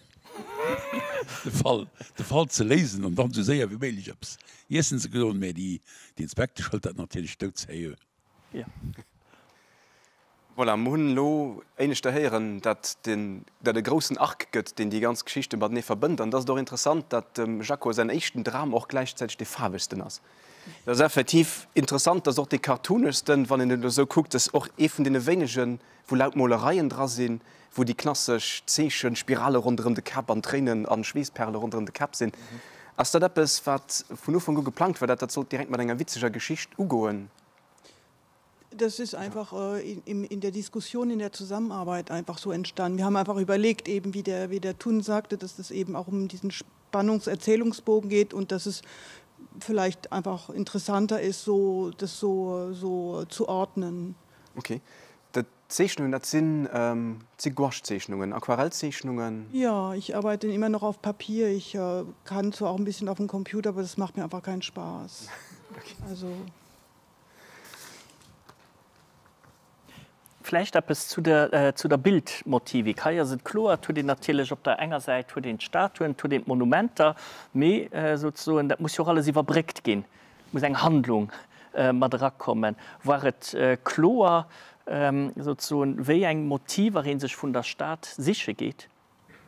de Fall, de Fall ze léisen an dann esou séier wéi méiglech eppes iessen ze goen. Mä déi, déi Inspektesch hëlt dat natierlech doudsérieux. Jo. Voilà, mer hunn elo éineschter héieren, datt den, dat e groussen Arc gëtt, deen déi ganz Geschichte matenee verbënnt. An et ass och interessant, datt dem Jaco säin éischten Dram och gläichzäiteg dee faarwegsten ass. Dat ass effektiv interessant, datt och dee cartooneschsten, wann een et elo esou kuckt, ass och ee vun deene wéinegen, wou laut Molereien dra sinn, wou déi klassesch Zeechen, Spirale ronderëm de Kapp an Tréinen a Schweessperle ronderëm de Kapp sinn. Ass dat eppes, wat vun Ufank u geplangt war, dat dat sollt direkt mat enger witzeger Geschicht ugoen? Das ist einfach äh, in, in der Diskussion, in der Zusammenarbeit einfach so entstanden. Wir haben einfach überlegt, eben wie der, wie der Thun sagte, dass das eben auch um diesen Spannungserzählungsbogen geht und dass es vielleicht einfach interessanter ist, so, das so, so zu ordnen. Okay. D'Zeechnungen, dat sinn si Gouache-Zeechnungen, Aquarellzeechnungen? Ja, ich arbeite immer noch auf Papier. Ich äh, kann zwar auch ein bisschen auf dem Computer, aber das macht mir einfach keinen Spaß. Okay. Also. Vläicht eppes zu der, zu der Bildmotivik. Hei ass et kloer, et huet een natierlech op der enger Säit huet een d'Statuen, et huet een d'Monumenter, mee souzesoen dat muss jo och alles iwwerbréckt ginn, et muss eng Handlung mat erakommen. War et kloer souzesoen, wéi eng Motiver ee sech vun der Stad siche geet?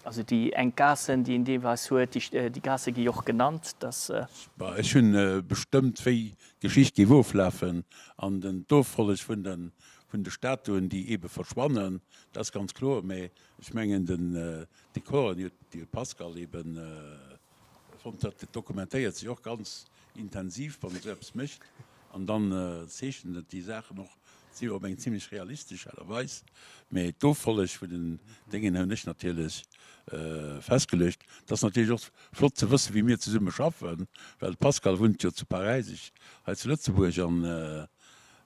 Also déi enk Gaassen, déi een deelweis huet, déi Gaasse gi jo och genannt, dass. Bah, ech hunn bestëmmt, wéi d'Geschicht géif oflafen an den d'Offolleg vun de vun de Statuen, déi eebe verschwannen, dat ass ganz kloer. Mä ech mengen, den Dekor, déi huet déi huet d'Pascale eeben fonnt, dat dokumentéiert sech och ganz intensiv, wann e sou eppes mécht. An dann zeechent et déi Saachen och op eng zimlech realistesch Aart a Weis. Mee d'Offolleg vun den Déngen hunn ech natierlech festgeluecht. Et ass natierlech och flott ze wëssen, wéi mir zesumme schaffen, well d'Pascale wunnt jo zu Paräis, ech hei zu Lëtzebuerg.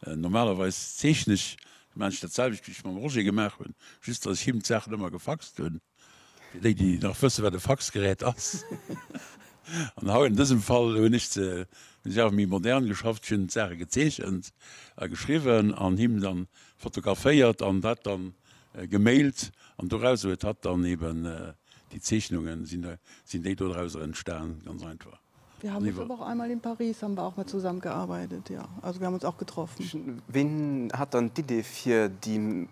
An normalerweis zeechnen ech, maachen ech dat selwecht, wéi ech mam Roger gemaach hunn, just datt ech him d'Saachen ëmmer gefaxt hunn. Fir déi, déi nach wëssen, wat e Faxgerät ass. An haut, an dësem Fall, hunn ech ze, hunn ech awer méi modern geschafft. Ech hunn d'Saache gezeechent a geschriwwen an him dann fotograféiert an dat dann gemailt. An dorauser huet hatt dann eben déi Zeechnungen, sinn, sinn déi dodrauser entstan, ganz einfach. Wir haben uns aber auch einmal in Paris haben wir auch mal zusammengearbeitet, ja. Also wir haben uns auch getroffen. Ween hat dann d'Idee fir déi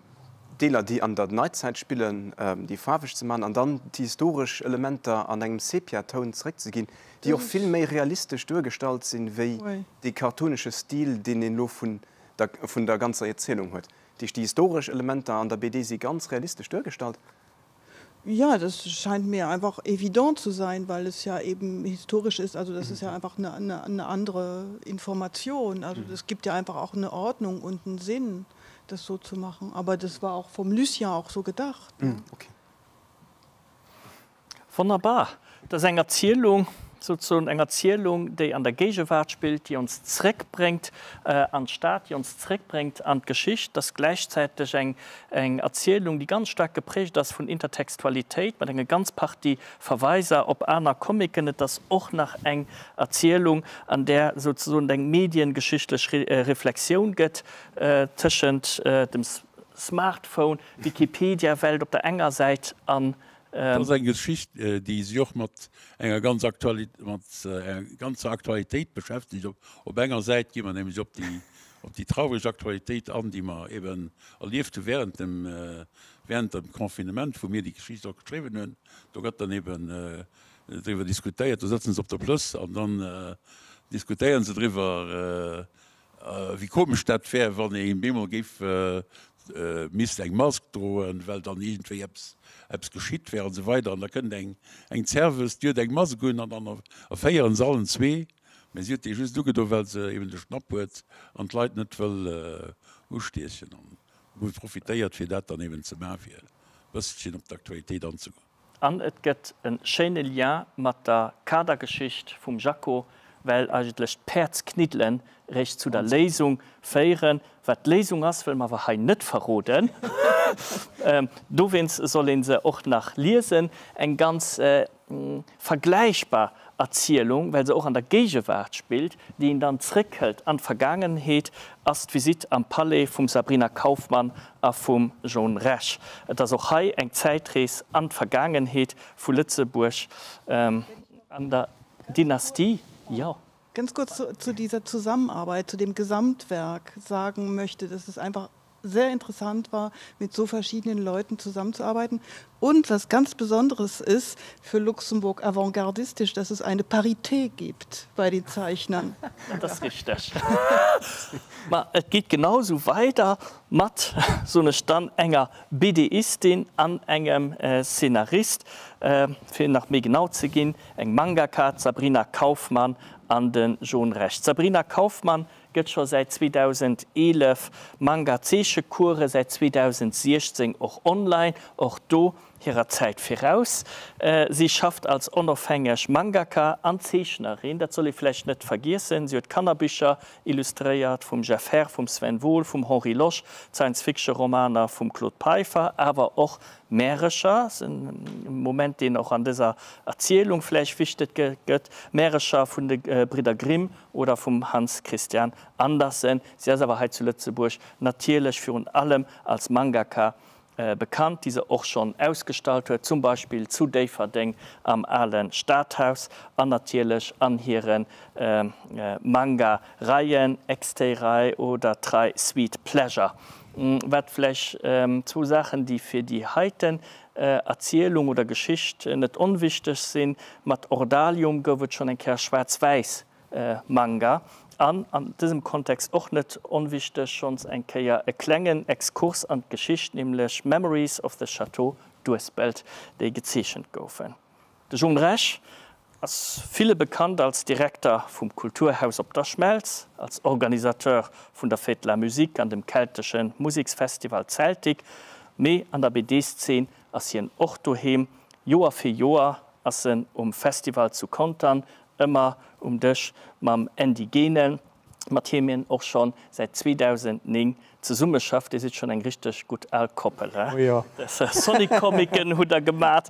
Deeler déi an der Neizäit spillen, déi faarweg ze man an dann déi historesch Elementer an engem Sepia-Toun zeréckzeginn, déi och vill méi realistesch duergestallt sinn wéi dee cartoonesche Stil deen een elo vun der vun der ganzer Erzielung huet. Dat heescht déi historesch Elementer an der BD si ganz realistesch duergestallt. Ja, das scheint mir einfach evident zu sein, weil es ja eben historisch ist. Also das ist ja einfach eine, eine, eine andere Information. Also es gibt ja einfach auch eine Ordnung und einen Sinn, das so zu machen. Aber das war auch vom Lucien auch so gedacht. Mm, okay. Wonnerbar. Dat ass eng Erzielung, souzesoen eng Erzielung, déi an der Géigewaart spillt, déi ons zréckbréngt an d'Stad, déi ons zréckbréngt an d'Geschicht. Dat ass gläichzäiteg eng eng Erzielung, déi ganz staark geprägt ass vun Intertextualitéit, mat enger ganz Partie Verweiser op aner Comicen. Et ass och nach eng Erzielung, an där souzesoen et eng mediengeschichtlech Reflexioun gëtt tëschent dem. Smartphone, Wikipedia-Welt op der enger Säit an. Dat ass eng Geschicht, déi sech och mat enger ganz mat enger ganzer Aktualitéit beschäftegt. Op enger Säit gi mer nämlech op déi op déi traureg Aktualitéit an, déi mer eben erlieft hu während dem während dem Confinement, wou mir déi Geschicht och geschriwwen hunn. Do gëtt dann eben driwwer diskutéiert, do sëtzen se op der Plëss an dann diskutéieren se driwwer, Wéi komesch dat wär, wann een bemol géif misst eng Mask droen, well dann iergendwéi eppes eppes geschitt wär an esou weider. An da kënnt eng eng Zerwes, déi huet eng Mask un an dann erféieren se allen zwee, mä si huet déi just ugedo, well se eben de Schnapp huet an d'Leit net wëll ustiechen. An hu profitéiert, fir dat dann eben ze maachen, fir e bësselchen op d'Aktualitéit anzegoen. An et gëtt e schéine Lien mat der Kadergeschicht vum Jaco, well eigentlech d'Päerdskniddelen réischt zu der Léisung féieren. Wat d'Léisung ass, wëlle mer awer hei net verroden. Dowéinst soll ee se och nach liesen. Eng ganz vergläichbar Erzielung, well se och an der Géigewaart spillt, déi een dann zréckhëlt an d'Vergaangenheet, ass d'Visitt am Palais vum Sabrina Kaufmann a vum Jean Rech. Et ass och hei eng Zäitrees an d'Vergaangenheet vu Lëtzebuerg an der Dynastie, jo. Ganz kurz zu dieser Zusammenarbeit, zu dem Gesamtwerk sagen möchte, dass es einfach sehr interessant war, mit so verschiedenen Leuten zusammenzuarbeiten. Und was ganz Besonderes ist für Luxemburg avantgardistisch, dass es eine Parité gibt bei den Zeichnern. Dat ass richteg. Ma et geet genau esou weider mat, soen ech dann, enger BDistin an engem Szenarist, fir nach méi genau ze ginn, eng Mangaka, d'Sabrina Kaufmann an de Jon Rech. D'Sabrina Kaufmann Gëtt scho säit 2011 Manga-Zeechecoursen, säit 2016 och online, och do hirer Zäit viraus. Si schafft als onofhängeg Mangaka an Zeechnerin, dat soll ee vläicht net vergiessen. Si huet Kannerbicher illustréiert vum Jeff Herr, vum Sven Wohl, vum Henri Losch, Science-Fiction-Romaner vum Claude Peiffer, awer och Märecher, ass en Moment, deen och an dëser Erzielung vläicht wichteg gëtt, Märecher vun de Bridder Grimm oder vum Hans Christian Andersen. Si ass awer hei zu Lëtzebuerg natierlech virun allem als Mangaka bekannt, déi se och schonn ausgestallt huet, zum Beispill zu Déifferdeng am ale Stadhaus an natierlech an hire Manga-Reien Exteirei oder d'Rei Sweet Pleasure. Wat vläch zwou Saachen, déi fir déi heiten Erzielung oder Geschicht net onwichteg sinn, Mat Ordalium gouf et schonn eng Kéier schwaarz-wäiss Manga. An an dësem Kontext och net onwichteg, schonns eng Kéier e klengen Exkurs an d'Geschicht, nämlech Memories of the Château d'Uespelt, déi gezeechent goufen. De Jean Rech ass ville bekannt als Direkter vum Kulturhaus Op der Schmelz, als Organisateur vun der Fête de la Musique an dem keltesche Museksfestival Zeltik, mee an der BD-Szene ass hien och doheem. Joer fir Joer ass en um Festival zu Contern ëmmer um Dësch mam Andy Genen, mat him hien och schonn säit 2009 zesummeschafft. Dir sidd schonn eng richteg gutt al Koppel, he? Sonic-Comicen hutt der gemat,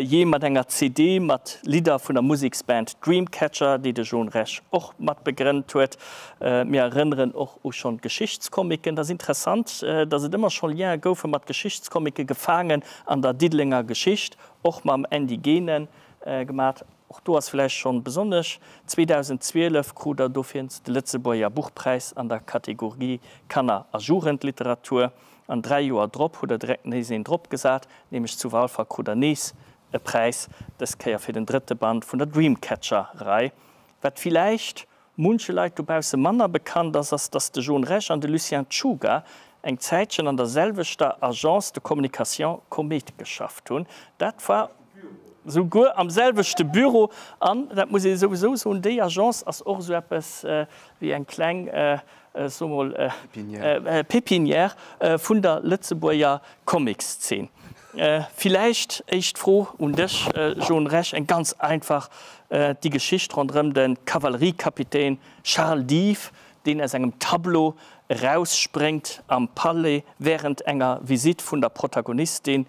jee mat enger CD mat Lidder vun der Museksband Dreamcatcher, déi de Jon Rech och mat begrënnt huet. Mir erënneren och u schonn d'Geschichtscomicen. Et ass interessant, datt et ëmmer scho Liene goufe mat Geschichtscomicen, gefaangen an der Diddelenger Geschicht, och mam Andy Genen gemat. Och do ass vläicht schonn besonnesch, 2012 krut der dofir de Lëtzebuerger Buchpräis an der Kategorie Kanner a Jugendliteratur. An 3 Joer drop hutt der direkt nees een drop gesat, nämlech zu Walfer krut der nees e Präis, dës Kéier fir den drëtte Band vun der Dreamcatcher-Rei. Wat villäicht munche Leit dobausse manner bekannt ass, ass, dass de Jon Rech an de Lucien Czuga eng Zäitchen an der selwechter Agence de communication Komet geschafft hunn. Dat war souguer am selwechte Büro. An, dat muss ee souwisou soen, déi Agence ass och esou eppes wéi eng kleng, so mol, Pépinière vun der Lëtzebuerger Comics-Zeen. Villäicht éischt Fro un dech, Jon Rech, eng ganz einfach, Déi Geschicht ronderëm de Kavalleriekapitän Charles Dive, deen aus engem Tableau erausspréngt am Palais wärend enger Visitt vun der Protagonistin,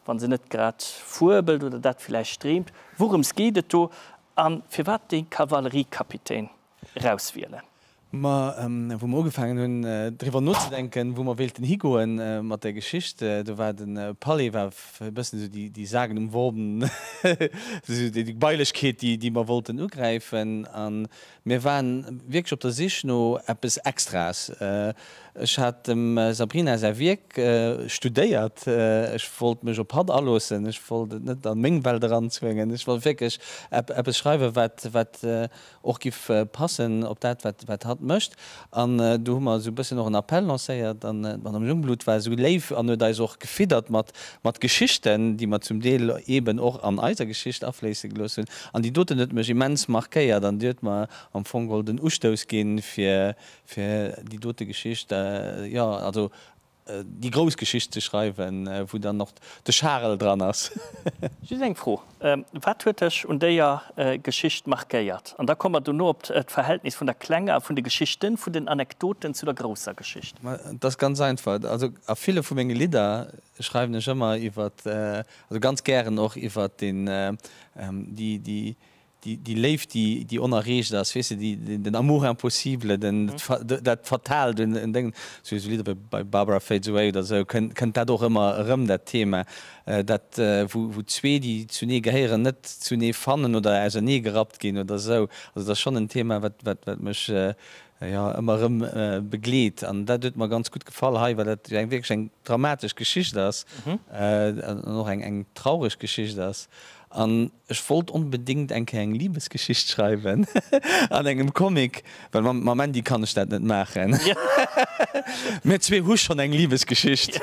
wa se net grad fuebelt oder dat villäicht dreemt, wourëms geet et do a firwat dee Kavalleriekapitän erauswielen? Ma wou mer ugefaangen hunn driwwer nozedenken, wou mer wéilten higoen mat där Geschicht, do war de Palais war e bëssen esou déi sagenumworben esou déi Gebailechkeet, déi mer wollten ugräifen. A mir waren wierklech op der Sich no eppes Extraes. Ech hat dem Sabrina säi Wierk studéiert. Ech wollt mech op hatt aloossen. Ech wollt et net a meng Welt eranzwéngen. Ech wollt wierklech eppes schreiwen, wat wat och giff passen op dat, wat hatt mécht. An do hu mer esou e bëssen och en Appell lancéiert an d'Madame Jungblut war esou léif an huet eis och gefiddert mat, mat Geschichten, déi mer zum Deel eeben och an eiser Geschicht afléisse gelooss hunn. An déi doten huet mech immens markéiert an déi huet mer am Fong geholl den Ustouss ginn, fir, fir déi dote Geschicht, jo, also déi grouss Geschicht ze schreiwen, wou dann och de Charel dran ass. Just eng Fro, Wat huet dech un déier Geschicht markéiert? An da komme mer dono op d'Verhältnis vun der klenger, vun de Geschichten, vun den Anekdoten zu der grousser Geschicht. Ma et ass ganz einfach, also a ville vu menge Lidder schreiwen ech ëmmer iwwer, also ganz gären och iwwer den, déi, déi, déi Léift, déi onerreecht ass, weess de, déi, den Amour impossible, den, dat Fatalt un Déngen, sou esou Lidder wéi bei Barbara Fades Away oder esou, kënnt dat och ëmmer erëm, dat Thema, dat, wou, wou zwee, déi zunee gehéieren, net zunee fannen oder ausernee gerappt ginn oder esou. Also dat ass schonn en Thema, wat, wat, wat mech, jo, ëmmer erëm begleet. An dat huet mer ganz gutt gefall hei, well dat jo eng wierklech eng dramatesch Geschicht ass an och eng, eng traureg Geschicht ass. An Ech wollt onbedingt eng Kéier eng Libesgeschicht schreiwen an engem Comic, well mam Mandy kann ech dat net maachen. Mir zwee hu schonn eng Libesgeschicht.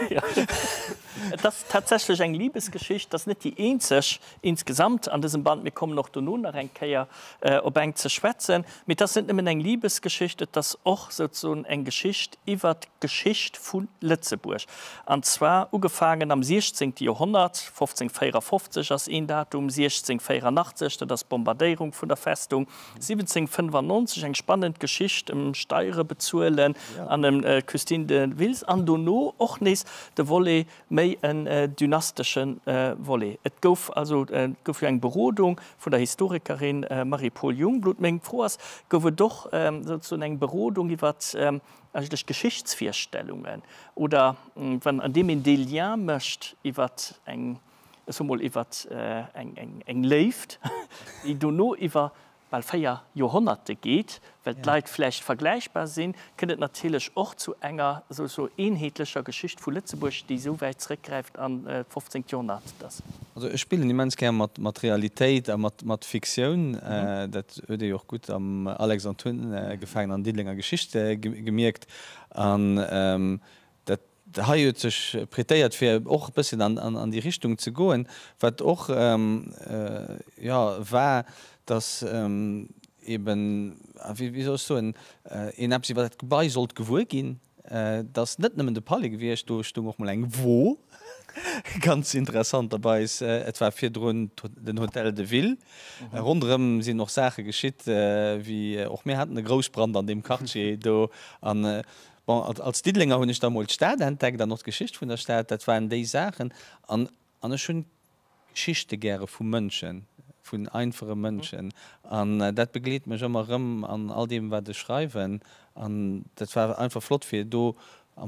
Et ass tatsächlech eng Libesgeschicht, et ass net déi eenzeg insgesamt an dësem Band, mir kommen och dono nach eng Kéier op eng ze schwätzen, mee et ass net nëmmen eng Libesgeschicht, et ass och souzesoen eng Geschicht iwwert d'Geschicht vu Lëtzebuerg. An zwar ugefaangen am 16. Joerhonnert, 1554 ass een Datum, 1684, dat ass d'Bombardéierung vun der Festung, 1795, eng spannend Geschicht ëm Steiere bezuelen an ëm d'Christine de Vils, an dono och nees de Volet, méi en dynastesche Volet. Et gouf also, et gouf jo eng Berodung vun der Historikerin Marie-Paule Jungblut. Meng Fro ass, gouf et och souzesoen eng Berodung iwwer eigentlech Geschichtsvirstellungen oder wann an deem een dee Lien mécht iwwer eng, ech soe mol, iwwer eng Léift, déi dono iwwer bal 4 Joerhonnerte geet, well d'Leit vläicht vergläichbar sinn, kënnt et natierlech och zu enger esou eenheetlecher Geschicht vu Lëtzebuerg, déi esou wäit zréckgräift an d'fofzéngt Joerhonnert, dass. Also ech spillen immens gär mat Realitéit a mat Fiktioun. Dat huet ee jo och gutt am Alex an Tun gefaangen an Diddelenger Geschicht gemierkt. An dat hei huet sech prêtéiert fir och e bësschen an déi Richtung ze goen. Wat och jo war, datt eben, wéi soll ech soen, een eppes iwwer dat Gebai sollt gewuer ginn. Et ass net nëmmen de Palais gewiescht, do stoung och mol eng Wo, ganz interessanterweis. Et war virdrun den Hotel de Ville. Ronderëm sinn och Saache geschitt, wéi och mir haten e Groussbrand an deem Quartier do. An bon, als Diddelenger hunn ech da mol d'Stad entdeckt an och d'Geschicht vun der Stad. Dat waren déi Saachen. An ech hunn Geschichte gäre vu Mënschen, vun einfache Mënschen. An dat begleet mech ëmmer erëm an all deem, wat ech schreiwen. An dat war einfach flott, fir do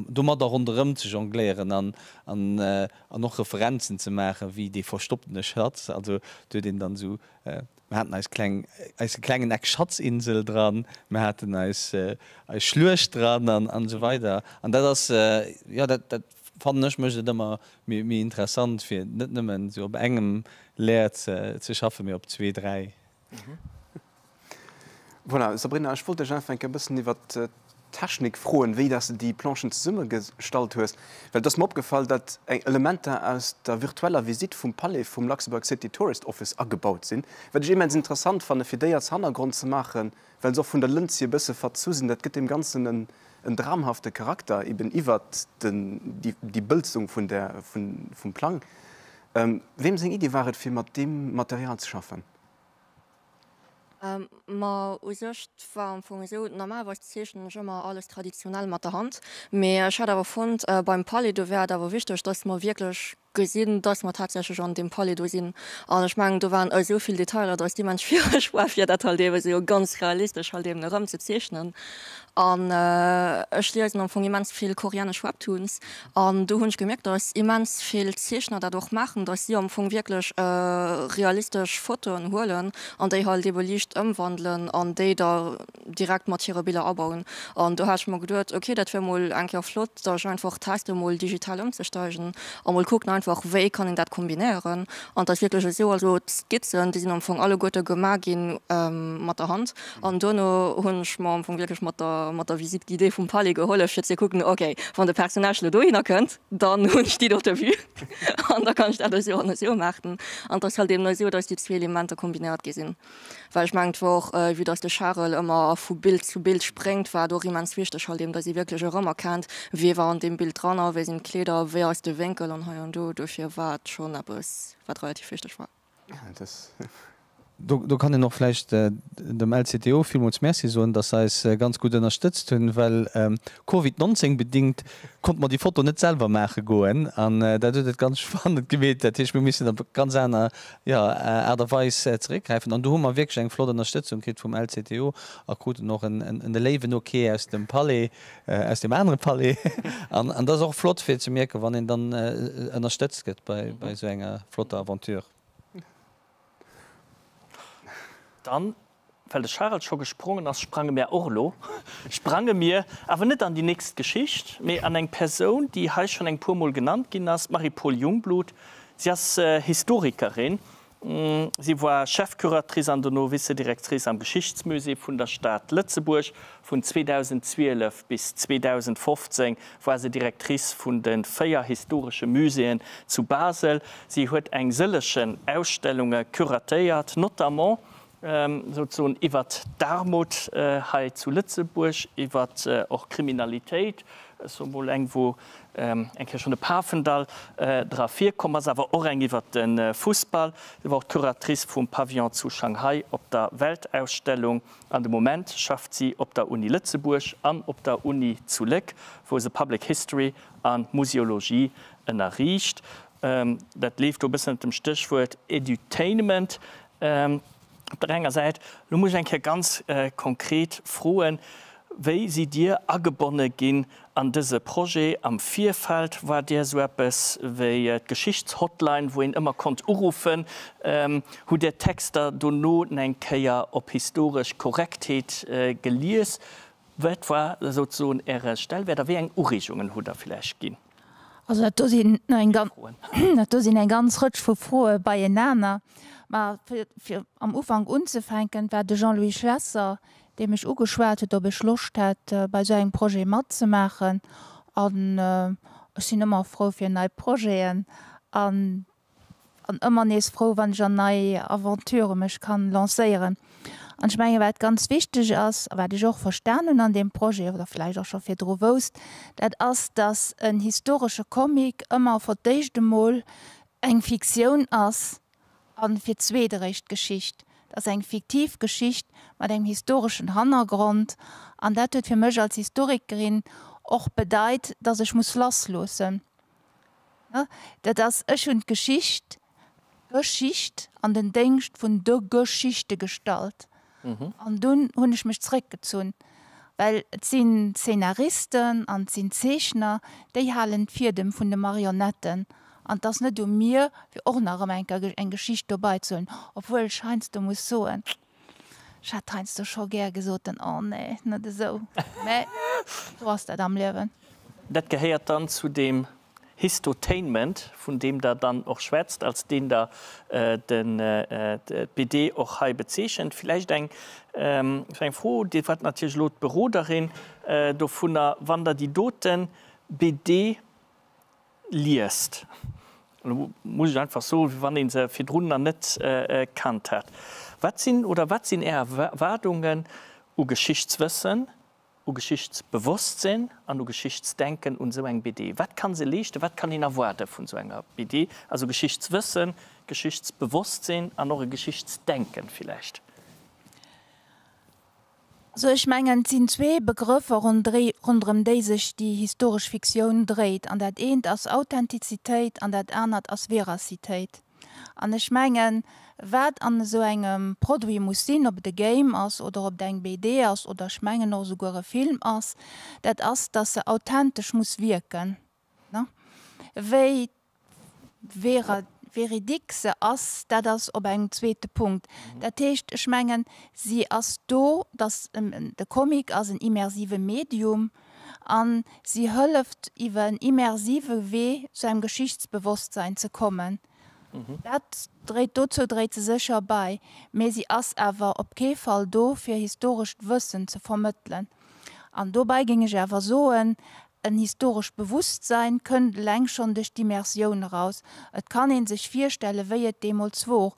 domadder ronderëm ze jongléieren an an och Referenzen ze maachen, wéi dee verstopptene Schatz. Also do huet een dann esou, mir haten eis kleng, eise klengen Eck Schatzinsel dran, mir haten eis eis Schluecht dran an an esou weider. An dat ass, jo, dat dat fannen ech mécht et ëmmer méi interessant fir net nëmmen esou op engem Layer ze schaffen, mee op zwee, dräi. Voilà, Sabrina, ech wollt dech einfach eng Kéier e bëssen iwwer d'Technik froen, wéi dass de déi Planchen zesummegestallt hues, well et ass mer opgefall, datt eng Elementer aus der virtueller Visitt vum Palais vum Luxembourg City Tourist Office agebaut sinn, wat ech immens interessant fanne fir déi als Hannergrond ze maachen, well se och vun der Lëns hier e bësse verzu sinn. Dat gëtt deem Ganzen en en dramhafte Charakter, eben iwwert den, déi Bëlzung vun der, vun, vum Plang. Weem seng Iddi war et, fir mat deem Material ze schaffen? Ma u sech, 't war am Fong esou, normalerweis zeechnen ech ëmmer alles traditionell mat der Hand, mee ech hat awer fonnt, beim Palais, do wär et awer wichteg, dass mer wierklech. Gesinn, dass mer tatsächlech an deem Palais do sinn. An ech mengen, do waren esou vill Detailer, dass et immens schwiereg war, fir dat halt eebe sou ganz realistesch halt eeben erëm ze zeechnen. An ech liesen am Fong immens vill koreanesch Webtoons an do hunn ech gemierkt, dass immens vill Zeechner dat och maachen, dass si am Fong wierklech realistesch Fotoen huelen an déi halt eebe liicht ëmwandelen an déi da direkt mat hire Biller abauen. An do hat ech mer geduet, ok, dat wier mol eng Kéier flott, da ech einfach teste mol digital ëmzesteigen a mol kucken einfach, wéi kann een dat kombinéieren. An et ass wierklech esou, also d'Skizzen, déi sinn am Fong alleguerte gemaach gi mat der Hand. An duerno hunn ech mer am Fong wierklech mat der mat der Visite guidée vum Palais gehollef, fir ze kucken, ok, wann de Personnage lo dohinner kënnt, dann hunn ech déi dote Vue an da kann ech dat esou an esou maachen. An et ass halt eben esou, datt déi zwee Elementer kombinéiert gi sinn. Well ech mengen, et war och, vue dass de Charel ëmmer vu Bild zu Bild spréngt, war et och immens wichteg halt eben, dass ee wierklech erëmerkennt, wie war an deem Bild dran a wéi sinn d'Kleeder, wéi ass de Wénkel an hei an do. Dofir war et schonn eppes, wat relativ wichteg war. Do kann een och vläicht dem LCTO villmools Merci soen, dass se eis ganz gutt ënnerstëtzt hunn, well Covid 19 bedingt konnte mer déi Foto net selwer maache goen an dat huet et ganz spannend gemeet. Dat heescht, mir hu missen op ganz aner, jo, Aart a Weis zeréckgräifen an do hu mer wierklech eng flott Ënnerstëtzung kritt vum LCTO a kruten och en en léiwen Ok aus dem Palais, aus deem anere Palais. An an dat ass och flott fir ze mierken, wann een dann ënnerstëtzt gëtt bei bei esou enger flotter Aventure. Dann Well de Charel scho gesprongen ass, sprange mär och elo. Sprange mir awer net an déi nächst Geschicht, mee an eng Persoun, déi hei schonn eng puer Mol genannt ginn ass, d'Marie-Paule Jungblut. Si ass Historikerin. Si war Chefcuratrice an dono Vice-Directrice am Geschichtsmusée vun der Stad Lëtzebuerg. Vun 2012 bis 2015 war se Directrice vun de 4 historesche Muséeën zu Basel. Si huet eng sëllegen Ausstellunge curatéiert, notamment souzesoen iwwert d'Armut hei zu Lëtzebuerg, iwwert och Kriminalitéit, ech soe mol eng, wou eng Kéier schonn de Pafendall dra virkomm ass, awer och eng iwwert de Fussball. Si war och d'Curatrice vum Pavillon zu Shanghai op der Weltausstellung an de Moment schafft si op der Uni Lëtzebuerg an op der Uni zu Léck, wou se Public History a Museologie ënnerriicht. Dat leeft do e bëssen ënner dem Stéchwuert Edutainment. Op der enger Säit, elo muss ech eng Kéier ganz konkret froen, Wéi sidd Dir agebonne ginn an dëse Projet? Am Virfeld war Dir esou eppes wéi d'Geschichtshotline, wou een ëmmer konnt uruffen. Hutt Dir d'Texter dono eng Kéier op historesch Korrektheet gelies? Wat war souzesoen Äre Stellwäert a wéi eng Ureegungen hutt Der vläicht ginn? Also dat do sinn eng ganz, dat do sinn eng ganz Rëtsch vu Froe beienaner. Mä fir, fir am Ufank unzefänken, war de Jean-Louis Schlesser, dee mech ugeschwat huet, ob ech Loscht hätt, bei esou engem Projet matzemaachen. An ech sinn ëmmer frou fir nei Projeten. An an ëmmer nees frou, wann ech an nei Aventurë mech kann lancéieren. An ech menge wat ganz wichteg ass, a wat ech och verstan hunn an deem Projet, oder vläicht och scho virdru wousst, dat ass, datt en historesche Comic ëmmer for d'éischt emol eng Fiktioun ass a fir d'zweet eréischt d'Geschicht. Et ass eng fiktiv Geschicht mat engem historeschen Hannergrond an dat huet fir mech als Historikerin och bedeit, datt ech muss lassloossen. Dat ass, ech hunn d'Geschicht, Geschicht an den Déngscht vun de Geschichte gestallt. An dunn hunn ech mech zréckgezunn, well et sinn d'Szenaristen an et sinn d'Zeechner, déi halen d'Fiedem vun de Marionetten. An et ass net u mir, fir och nach erëm eng Kéier eng Geschicht dobei ze huelen, obwuel ech heiansdo muss soen, ech hätt heiansdo scho gär gesot, oh nee, net esou. Mä esou ass dat am Liewen. Dat gehéiert dann zu deem Histotainment, vun deem Der dann och schwätzt, als deen Der d'BD och hei bezeechent. Villäicht eng eng Fro, Dir waart natierlech elo d'Beroderin dovunner, wann Der déi dote BD liest, elo muss ech einfach soen, wéi wann ee se virdrun nach net kannt hätt, wat sinn oder wat sinn Är Erwaardungen u Geschichtswëssen, U Geschichtsbewosstsinn an u Geschichtsdenken un esou eng BD. Wat kann se leeschten? Wat kann een erwaarde vun esou enger BD? Also Geschichtswëssen, Geschichtsbewosstsinn an och e Geschichtsdenken villäicht. Also ech mengen, et sinn zwee Begrëffer, ronderëm déi sech déi historesch Fiktioun dréit. An dat eent ass Authentizitéit an dat anert ass Veracitéit. An ech mengen, wat an esou engem Produit muss sinn, ob et e Game ass oder ob et eng BD ass oder ech mengen och esouguer e Film ass, dat ass, dass se authentesch muss wierken. Wéi véridique se ass, dat ass op engem zweete Punkt. Dat heescht, ech mengen, si ass do, dass de Comic ass en immersive Medium a si hëlleft iwwer en immersive Wee zu engem Geschichtsbewosstsein ze kommen. Dat dréit, dozou dréit se sécher bäi, mee si ass awer op kee Fall do, fir historescht Wëssen ze vermëttelen. An dobäi géing ech awer soen, En historescht Bewusstsein kënnt eleng schonn duerch d'Immersioun eraus. Et kann ee sech virstellen, wéi et deemools wor.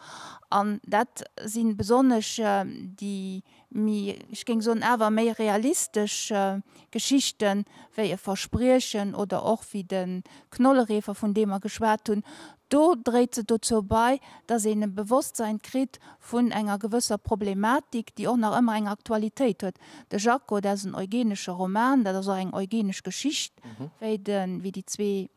An dat si besonnesch déi méi, ech géing soen, awer méi realistesch Geschichten, wéi e Verspriechen oder och wéi de Knollereefer, vun deem mer geschwat hunn. Do dréit se dozou bei, dass een e Bewosstsein kritt vun enger gewësser Problematik, déi och nach ëmmer eng Aktualitéit huet. De Jaco, dat ass en eugenesche Roman, dat ass och eng eugenesch Geschicht, wéi de, wéi déi zwee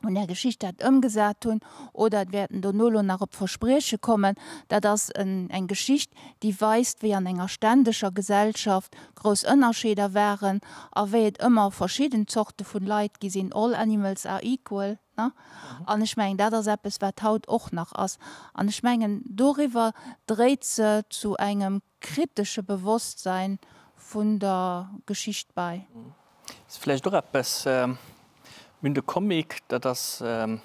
un där Geschicht dat ëmgesat hunn. Oder et wäerten dono elo nach op Versprieche kommen. Dat ass en, eng Geschicht, déi weist, wéi an enger ständeger Gesellschaft grouss Ënnerscheeder waren a wéi et ëmmer verschidden Zorte vun Leit gi sinn, all animals are equal. An ech mengen, dat ass eppes, wat haut och nach ass. An ech mengen, doriwwer dréit se zu engem kritesche Bewosstsein vun der Geschicht bei. Ass vläicht och eppes, mir hunn de Comic, dat ass en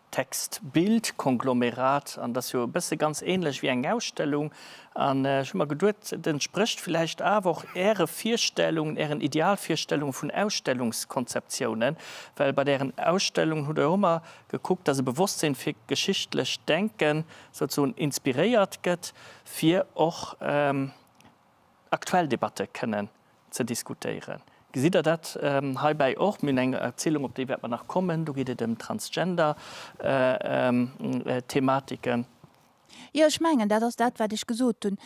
Text-Bild-Konglomerat an dat ass jo e bësse ganz ähnlech wéi eng Ausstellung. An ech hu mer geduet, et entsprécht vläicht awer och Äre Virstellungen, Ären Idealvirstellungen vun Ausstellungskonzeptiounen, well bei Ären Ausstellungen hutt Der jo ëmmer gekuckt, dass e Bewosstsinn fir geschichtlecht Denken souzesoen inspiréiert gëtt, fir och aktuell Debatte kënnen ze diskutéieren. Gesitt Der dat heibäi och? Mir hunn eng Erzielung, op déi wäerte mer nach kommen, do geet et ëm Transgender-Thematiken. Jo, ech mengen, dat ass dat, wat ech gesot hunn.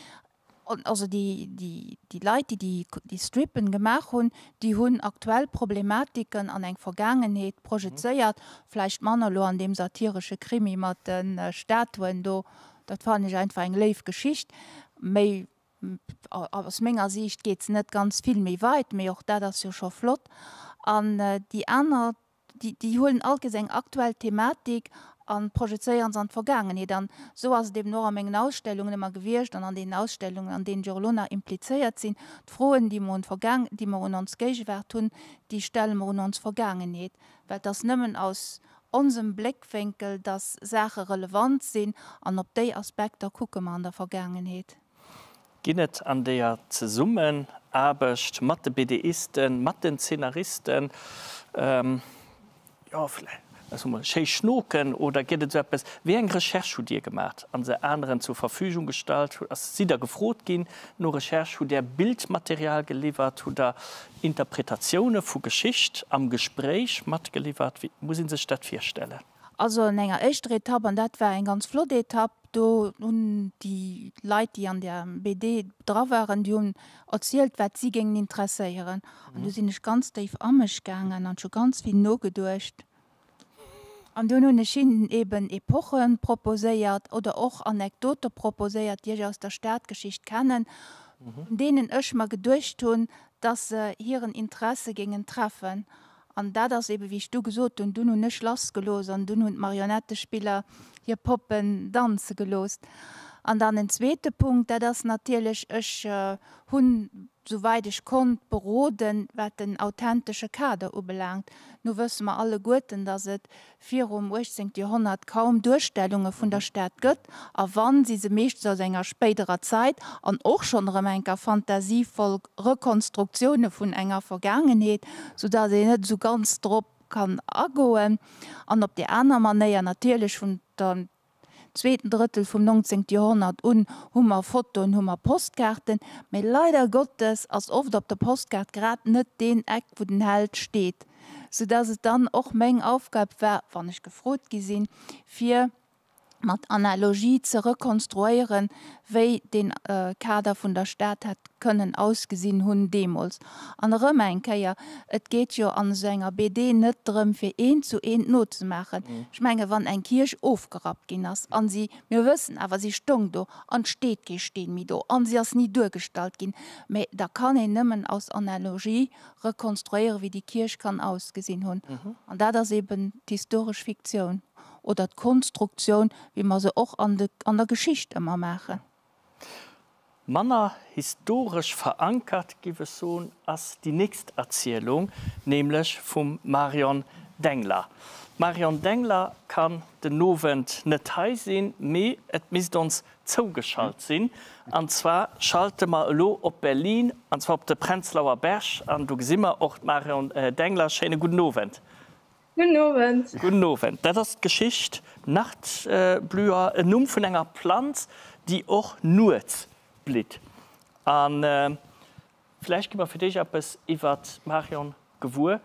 Also déi, déi, déi Leit, déi déi, déi Strippen gemaach hunn, déi hunn aktuell Problematiken an eng Vergaangenheet projezéiert, vläicht manner elo an deem satiresche Krimi mat de Statuen do, dat fannen ech einfach eng léif Geschicht, méi aus menger Siicht geet se net ganz vill méi weit, mee och dat ass jo scho flott. An déi aner, déi, déi huelen all Kees eng aktuell Thematik a projezéieren se an d'Vergaangenheet. An esou ass et eben och a mengen Ausstellungen ëmmer gewiescht an an deenen Ausstellungen, an deenen ech och elo nach implizéiert sinn. D'Froen, déi mer un d'Vergaang, déi mer un ons Géigewaart hunn, déi stelle mer un ons Vergaangenheet, well et ass nëmmen aus onsem Bléckwénkel, dass Saache relevant sinn an op déi Aspekter kucke mer an der Vergaangenheet. Ginn et an deeër Zesummenaarbecht mat de BDisten, mat den Zeenaristen, jo vläicht, soe mer, schéi Schnoken oder gëtt et esou eppes? Wéi eng Recherche hutt Dir gemaat an se aneren zur Verfügung gestallt? Ass, sidd Der gefrot ginn no Recherche? Hutt Där Bildmaterial geliwwert? Hutt Der Interpretatioune vu Geschicht am Gespréich matgeliwwert? Wéi muss ee sech dat virstellen? Also an enger éischter Etapp, an dat war eng ganz flott Etapp, do hunn déi Leit, déi an där BD dra waren, déi hunn erzielt, wat si géingen interesséieren. An du sinn ech ganz déif a mech gaangen an ech hu ganz vill nogeduecht. An dunn hunn ech hinnen eben Epoche proposéiert oder och Anekdote proposéiert, déi ech aus der Stadgeschicht kennen, vun deenen ech mer geduecht hunn, dass se hiren Interesse géingen treffen. An dat ass eben, wéi ech du gesot hunn, dunn hunn ech lassgelooss an dunn hunn d'Marionettespiller hir Poppen danze gelooss. An dann en zweete Punkt, dat ass natierlech, ech hunn, souwäit ech konnt, beroden, wat den authentesche Kader ubelaangt. Nu wësse mer alleguerten, datt et virum 18. Joerhonnert kaum Duerstellunge vun der Stad gëtt, a wann, si se meeschtens aus enger spéiderer Zait an och schonn erëm enker fantasievoll Rekonstruktioune vun enger Vergaangenheet, soudatt een net esou ganz drop kann agoen. An op déi aner Manéier natierlech vun der zweeten Drëttel vum 19. Joerhonnert un hu mer Fotoen, hu mer Postkaarten, mee leider Gottes ass oft op der Postkaart grad net deen Eck, wou den Held steet, soudass et dann och meng Aufgab war, wann ech gefrot gi sinn, fir. mat Analogie ze rekonstruéieren, wéi dee Kader vun der Stad hätt kënnen ausgesinn hunn deemools. An erëm eng Kéier, et geet jo an esou enger BD net drëm, fir eent zu eent nozemaachen. Ech menge wann eng Kierch ofgerappt ginn ass a si, mir wëssen awer, si stoung do an et steet kee Steen méi do an si ass ni duergestallt ginn, mä da kann een nëmmen aus Analogie rekonstruéieren, wéi déi Kierch kann ausgesinn hunn. An dat ass eben d'historesch Fiktioun. Oder d'Konstruktioun, wéi mer se och an de an der Geschicht ëmmer maachen. Manner historesch verankert, giff ech soen, ass déi nächst Erzielung, nämlech vum Marion Dengler. D'Marion Dengler kann den Owend net hei sinn, mee et misst ons zougeschalt sinn. An zwar schalte mer elo op Berlin, an zwar op de Prenzlauer Berg, an do gesi mer och d'Marion Dengler. Schéine gudden Owend. Gudden Owend. Gudden Owend. Dat ass d'Geschicht Nachtblüher, en Numm vun enger Planz, déi och nuets blitt. A vläicht gi mer fir d'éischt eppes iwwer d'Marion gewuer.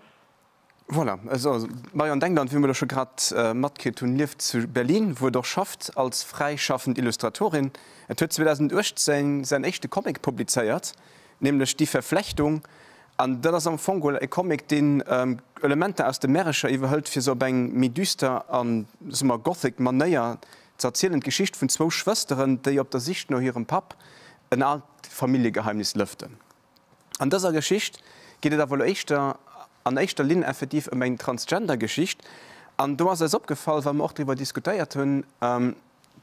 Voilà, also d'Marion Dengland, wéi mer elo scho grad matkritt hunn, lieft zu Berlin, wou et och schafft als fräischaffend Illustratorin. Et huet 2018 säin éischte Comic publizéiert, nämlech Die Verflechtung. An dat ass am Fong geholl e Comic, deen Elementer aus de Märecher iwwerhëlt, fir se op eng méi düster a, soe mer, gothic Manéier ze erzielen. D'Geschicht vun zwou Schwësteren, déi op der Sich no hirem Papp en aalt Familljegeheimnis lëften. An dëser Geschicht geet et awer elo éischter, an éischter Linn effektiv ëm eng Transgender-Geschicht. An do ass eis opgefall, well mer och driwwer diskutéiert hunn,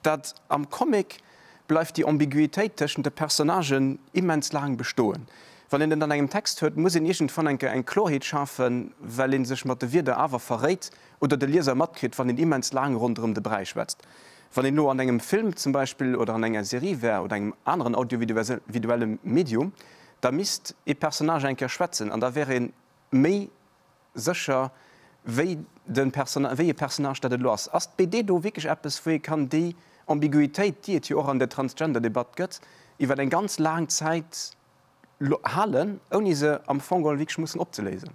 dat am Comic bleift déi Ambiguitéit tëschent de Personnagen immens laang bestoen. Wann een et an engem Text huet, muss een iergendwann eng Kéier eng Klorheet schafen, well ee sech mat de Wierder awer verréit oder de Lieser matkritt, wann een immens laang ronderëm de Bräi schwätzt. Wann een elo an engem Film zum Beispill oder an enger Serie wär oder engem aneren audiovisuelle Medium, da misst ee Personnage eng Kéier schwätzen an da wär ee méi sécher, wéi de Personnage, wéi e Personnage dat elo ass. Ass d'BD do wierklech eppes, wou ee kann déi Ambiguitéit, déi et jo och an der Transgender-Debatt gëtt, iwwer eng ganz laang Zäit halen, ouni se am Fong geholl wierklech mussen opzeléisen?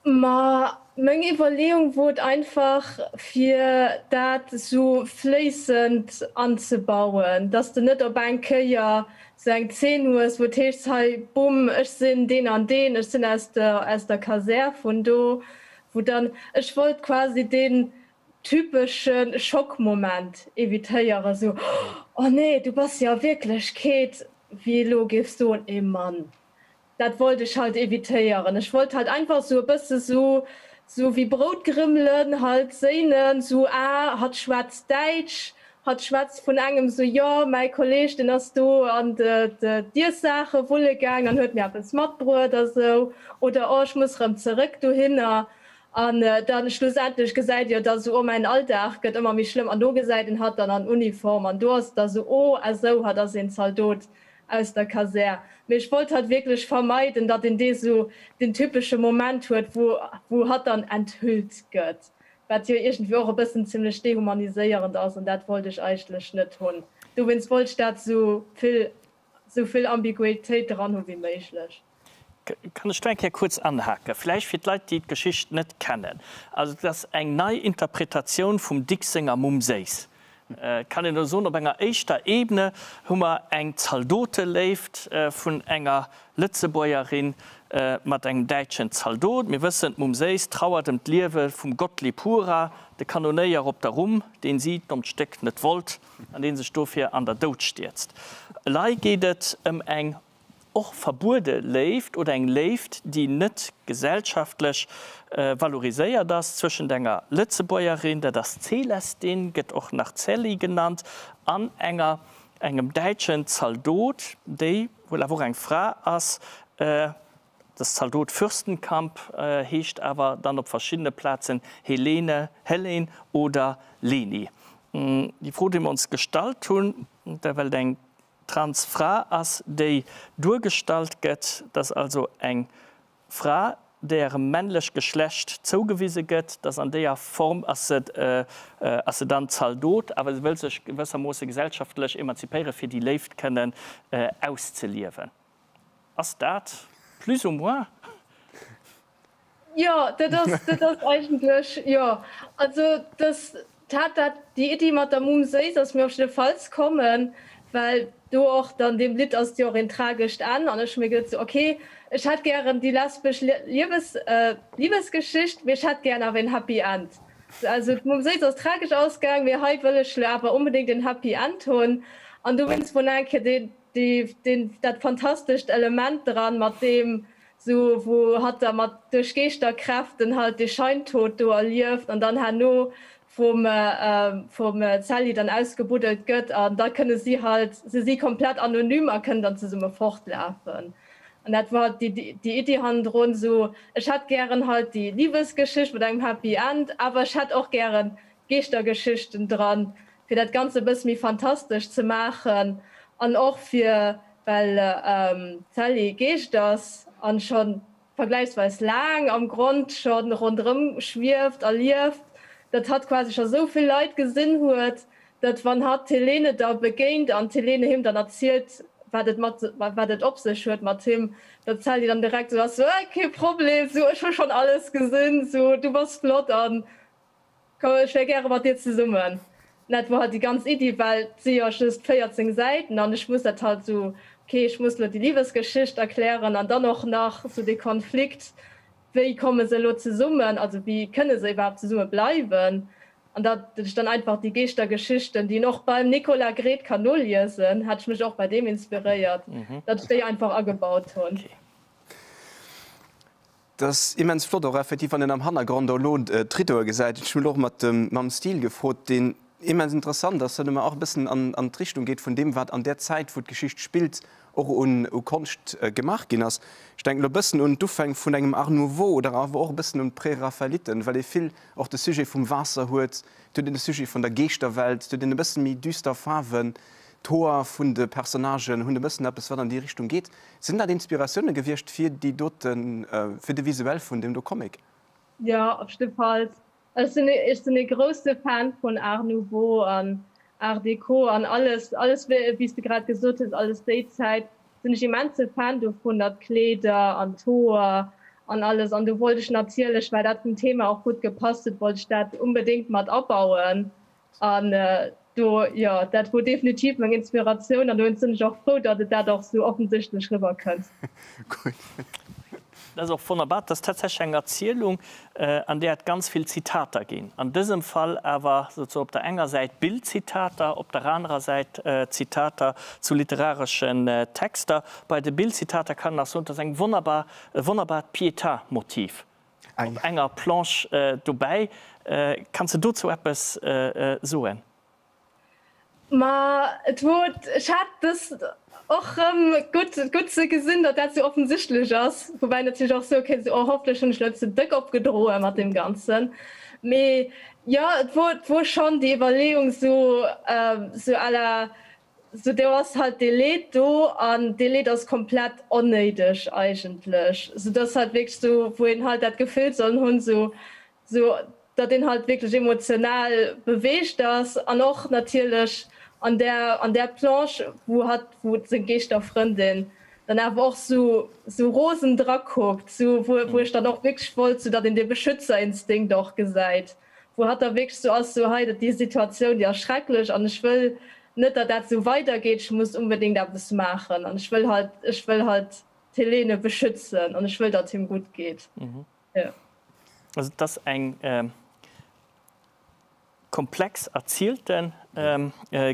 Ma meng Iwwerleeung wor et einfach, fir dat esou fléissend anzebauen, dass de net op eng Kéier Sou eng Zeen hues, wou et heescht, hei, bumm, ech sinn deen an deen, ech sinn aus der, aus der Kasär vun do, wou dann, ech wollt quasi deen typesche Schockmoment evitéieren, sou, oh nee, du bass jo a Wierklechkeet, wéi ee lo géif soen, ee Mann. Dat wollt ech halt evitéieren. Ech wollt halt einfach sou e bësse sou, sou wéi Broutgrimmelen halt séinen, sou, ah, hatt schwätzt Däitsch, hatt schwätzt vun engem, sou, jo, mäi Kolleg, deen ass do an d'Iessaache wulle gaang an huet mir eppes matbruet a sou, oder, oh, ech muss rëm zeréck dohinner. An dann schlussendlech gesäit jo da sou, oh, mäin Alldag gëtt ëmmer méi schlëmm, an do gesäit en hatt dann an Uniform an do ass et da sou, oh, a sou, hatt ass een Zaldot. aus der Kasär. Mee ech wollt halt wierklech vermeiden, datt een dee sou den typesche Moment huet, wou wou hatt dann enthüllt gëtt, wat jo iergendwéi och e bëssen zimlech dehumaniséierend ass, an dat wollt ech eigentlech net hunn. Dowéinst wollt ech dat sou vill sou vill Ambiguitéit dran hu wéi méiglech. Kann ech do eng Kéier kuerz anhaken? Vläicht fir d'Leit, déi d'Geschicht net kennen. Also et ass eng nei Interpretatioun vum Dicks senger Mumm Séiss. Et kann een elo soen, op enger éischter Ebene hu mer eng Zaldoteléift vun enger Lëtzebuergerin mat engem däitschen Zaldot. Mir wëssen, d'Mumm Séiss trauert ëm d'Liewe vum Gottlieb Hura, de Kanonéier op der Rumm, deen si, dommt Stéck, net wollt an dee sech dofir an der Doud stierzt. Elei geet et ëm eng och verbuede Léift oder eng Léift, déi net gesellschaftlech valoriséiert ass, zwëschent enger Lëtzebuergerin, dat ass d'Célestine, gëtt och nach Célie genannt, an enger engem däitschen Zaldot, déi wuel awer och eng Fra ass, das Zaldot Fürstenkamp heescht awer dann op verschiddene Plazen Helene, Helen oder Leni. Déi Fro, déi mer ons gestallt hunn, well et eng trans Fra ass, déi duergestallt gëtt, dass also eng Fra, déi erem männlech Geschlecht zougewise gëtt, dass an déier Form ass se, ass se dann Zaldot, awer se wëll sech gewëssermoosse gesellschaftlech emanzipéiere fir déi Léift kënnen auszeliewen. Ass dat plus ou moins? Jo, dat ass, dat ass eigentlech, jo, also dass. Hat dat déi Iddi mat der Mumm Séiss ass mir op jiddefalls kommen, well do och dann deem Lidd ass et jo och een tragescht Enn an ech hu mir geduet sou ok ech hätt gären déi lesbesch Liebes Liebesgeschicht, mee ech hätt gären awer een Happy End. Also d'Mumm Séiss ass tragesch ausgaang, mee hei wëll ech lo awer onbedéngt een Happy End hunn an dowéinst wor nach eng Kéier deen dee deen dat fantastescht Element dran mat deem Sou wou hatt da mat duerch Geeschterkräften halt dee Scheintod do erlieft an dann herno vum vum Sally dann ausgebuddelt gëtt an da kënne si halt, se si komplett anonym a kënnen dann zesumme fortlafen. An dat war halt déi déi Iddi hannendrun, sou ech hätt gären halt déi Libesgeschicht mat engem Happy End, awer ech hätt och gären Geeschtergeschichten dran, fir dat Ganzt e bësse méi fantastesch ze maachen an och fir, well d'Sally Geescht ass an scho vergläichsweis laang am Grond scho ronderëm schwieft a lieft, datt hatt quasi scho sou vill Leit gesinn huet, datt wann hatt d'Helene da begéint an d'Helene him dann erzielt, wat et mat, wat et op sech huet mat him, datt d'Sally dann direkt sou ass, sou, Kee Problem, sou ech hu schonn alles gesinn, sou du bass flott an Komm, ech wär gäre mat dir zesummen. Dat wor halt déi ganz Iddi, well et si jo just 14 Säiten an ech muss dat halt sou, ok, ech muss lo déi Libesgeschicht erklären an dann och nach sou dee Konflikt, wéi komme se elo zesummen, also wéi kënne se iwwerhaapt zesumme bleiwen? An datt ech dann einfach déi Geeschtergeschichten, déi een och beim Nicolas Gredt kann noliesen, hat ech mech och bei deem inspiréiert, datt ech déi einfach agebaut hunn. Dat ass immens flott, och effektiv wann een am Hannergrond och elo d'Riddoe gesäit. Ech hunn elo och mat dem mam Stil gefrot, deen immens interessant ass, well e mer och e bëssen an an d'Richtung geet vun deem, wat an där Zäit, wou d'Geschicht spillt, och un u Konscht gemaach ginn ass. Ech denken elo e bëssen un d'Ufäng vun engem Art Nouveau oder awer och e bëssen un d'Préraphaéliten, well ee vill och de Sujet vum Waasser huet, et huet een de Sujet vun der Geeschterwelt, et huet een e bësse méi düster Faarwen, d'Hoer vun de Personnagen hunn e bëssen eppes, wat an déi Richtung geet. Sinn dat Inspiratioune gewiescht fir déi doten, fir de Visuell vun deem do Comic? Jo, op jiddefalls. Ech sinn ech sinn ee grousse Fan vun Art Nouveau an Art Déco an alles, alles wéi s de grad gesot hues, alles déi Zäit sinn ech immense Fan dovunner, d'Kleeder an d'Hoer an alles. An do wollt ech natierlech, well dat zum Thema och gutt gepasst huet, wollt ech dat unbedéngt mat abauen. An do, jo, dat wor definitiv meng Inspiratioun an dowéinst sinn ech och frou, datt et dat och sou offensichtlech riwwer kënnt. Dat ass och wonnerbar. Dat ass tatsächlech eng Erzielung, an där et ganz vill Zitater ginn. An dësem Fall awer souzesoen op der enger Säit Bildzitater, op der anerer Säit Zitater zu literareschen Texter. Bei de Bildzitater kann een nach soen, et ass eng wonnerbar, e wonnerbart Pietà-Motiv. Op enger Planche dobäi. Kanns de dozou eppes soen? Ma et wor, ech hat dëst och rëm gutt, gutt ze gesinn, datt dat sou offensichtlech ass, woubäi natierlech och soe kéint, oh hofflech hunn ech net ze dëck opgedroe mat deem Ganzen. Mee jo, et wor, et wor schonn déi Iwwerleeung sou, sou à la Sou do ass halt dee Leed do an dee Leed ass komplett onnéideg eigentlech. Sou dass halt wierklech sou wou een halt dat Gefill soll hunn, sou sou datt een halt wierklech emotional beweegt ass an och natierlech an där an där Planche wou hatt wou seng Geeschterfrëndin dann awer och sou sou rosen drakuckt, sou wou wou ech dann och wierklech wollt sou datt een dee Beschützerinstinkt och gesäit. wou hatt da wierklech sou ass, sou hei, déi Situatioun, déi ass schrecklech an ech wëll net, datt dat sou weidergeet, ech muss unbedéngt eppes maachen an ech wëll halt, ech wëll halt d'Helene beschützen an ech wëll, datt him gutt geet. Jo. Also et ass eng komplex erzielte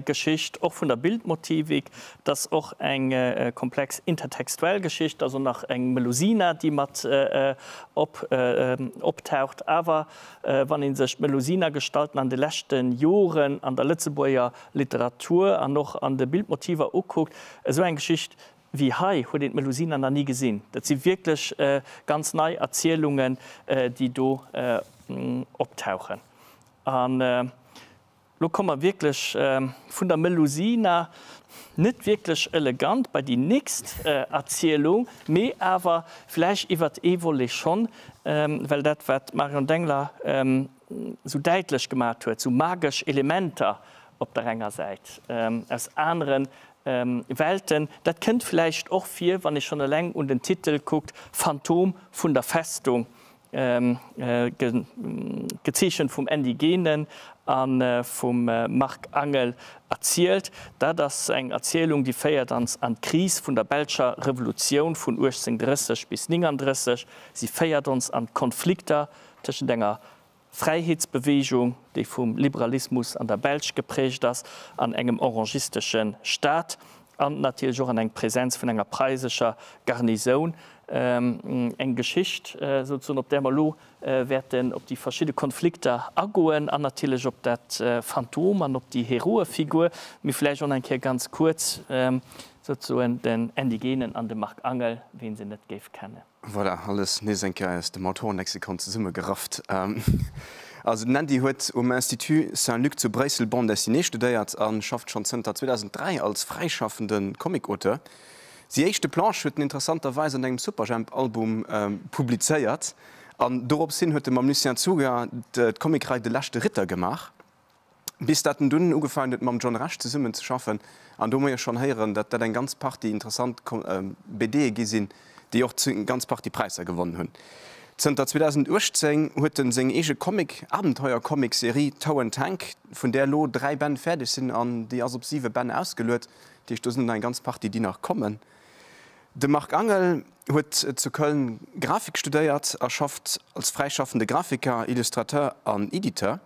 Geschicht, och vun der Bildmotivik. Et ass och eng komplex intertextuell Geschicht, et ass och nach eng Melusina, déi mat optaucht. Awer wann ee sech d'Melusina-Gestalten an de leschte Joren an der Lëtzebuerger Literatur an och an de Bildmotiver ukuckt, esou eng Geschicht wéi hei huet een d'Melusina nach ni gesinn. Dat si wierklech ganz nei Erzielungen, déi do optauchen. An Lo komme mer wierklech vun der Melusina net wierklech elegant bei déi nächst Erzielung, mee awer vläicht iwwert ee Volet schonn, well dat, wat d'Marion Dengler esou däitlech gemat huet, sou magesch Elementer op der enger Säit aus anere Welten, dat kënnt vläicht och vir, wann ee schonn eleng un den Titel kuckt, Phantom vun der Festung. Gezeechent vum Andy Genen a vum Marc Angel erzielt. Dat ass eng Erzielung, déi féiert ans an d'Kris vun der belscher Revolutioun vun 1830 bis 39. Si féiert ons an d'Konflikter tëschent enger Fräiheetsbeweegung, déi vum Liberalismus an der Belsch geprägt ass, an engem orangistesche Staat, an natierlech och an eng Präsenz vun enger preisescher Garnisoun. Eng Geschicht souzesoen, op där mer elo wäerten op déi verschidde Konflikter agoen an natierlech op dat Phantom an op déi Heroefigur. Mee vläicht och nach eng Kéier ganz kuerz souzesoen den Andy Genen an de Marc Angel, ween se net géif kennen. Voilà, alles nees eng Kéier aus dem Autorenlexikon zesummegerafft. Also den Andy huet um Institut Saint-Luc zu Bréissel Bande dessinée studéiert a schafft schonn zënter 2003 als fräischaffende Comic-Auteur. Déi éischte Planche huet en interessanterweis an engem Superjhemp-Album publizéiert an dorops hin huet e mam Lucien Czuga d'Comicrei De leschte Ritter gemaach. Bis dat en dunn ugefaangen huet mam John Rech zesummen ze schaffen an do hu mer jo schonn héieren, datt dat eng ganz Partie interessant BDe gi sinn, déi och eng ganz Partie Präisser gewonnen hunn. Zënter 2018 huet en seng eege Comic, Abenteuer-Comic-Serie Toe and Tank, vun där elo 3 Bänn fäerdeg sinn an déi ass op 7 Bänn ausgeluet. Dat heescht, do sinn nach eng ganz Partie, déi nach kommen. De Marc Angel huet zu Köln Grafik studéiert a schafft als fräischaffende Grafiker, Illustrateur an Editeur.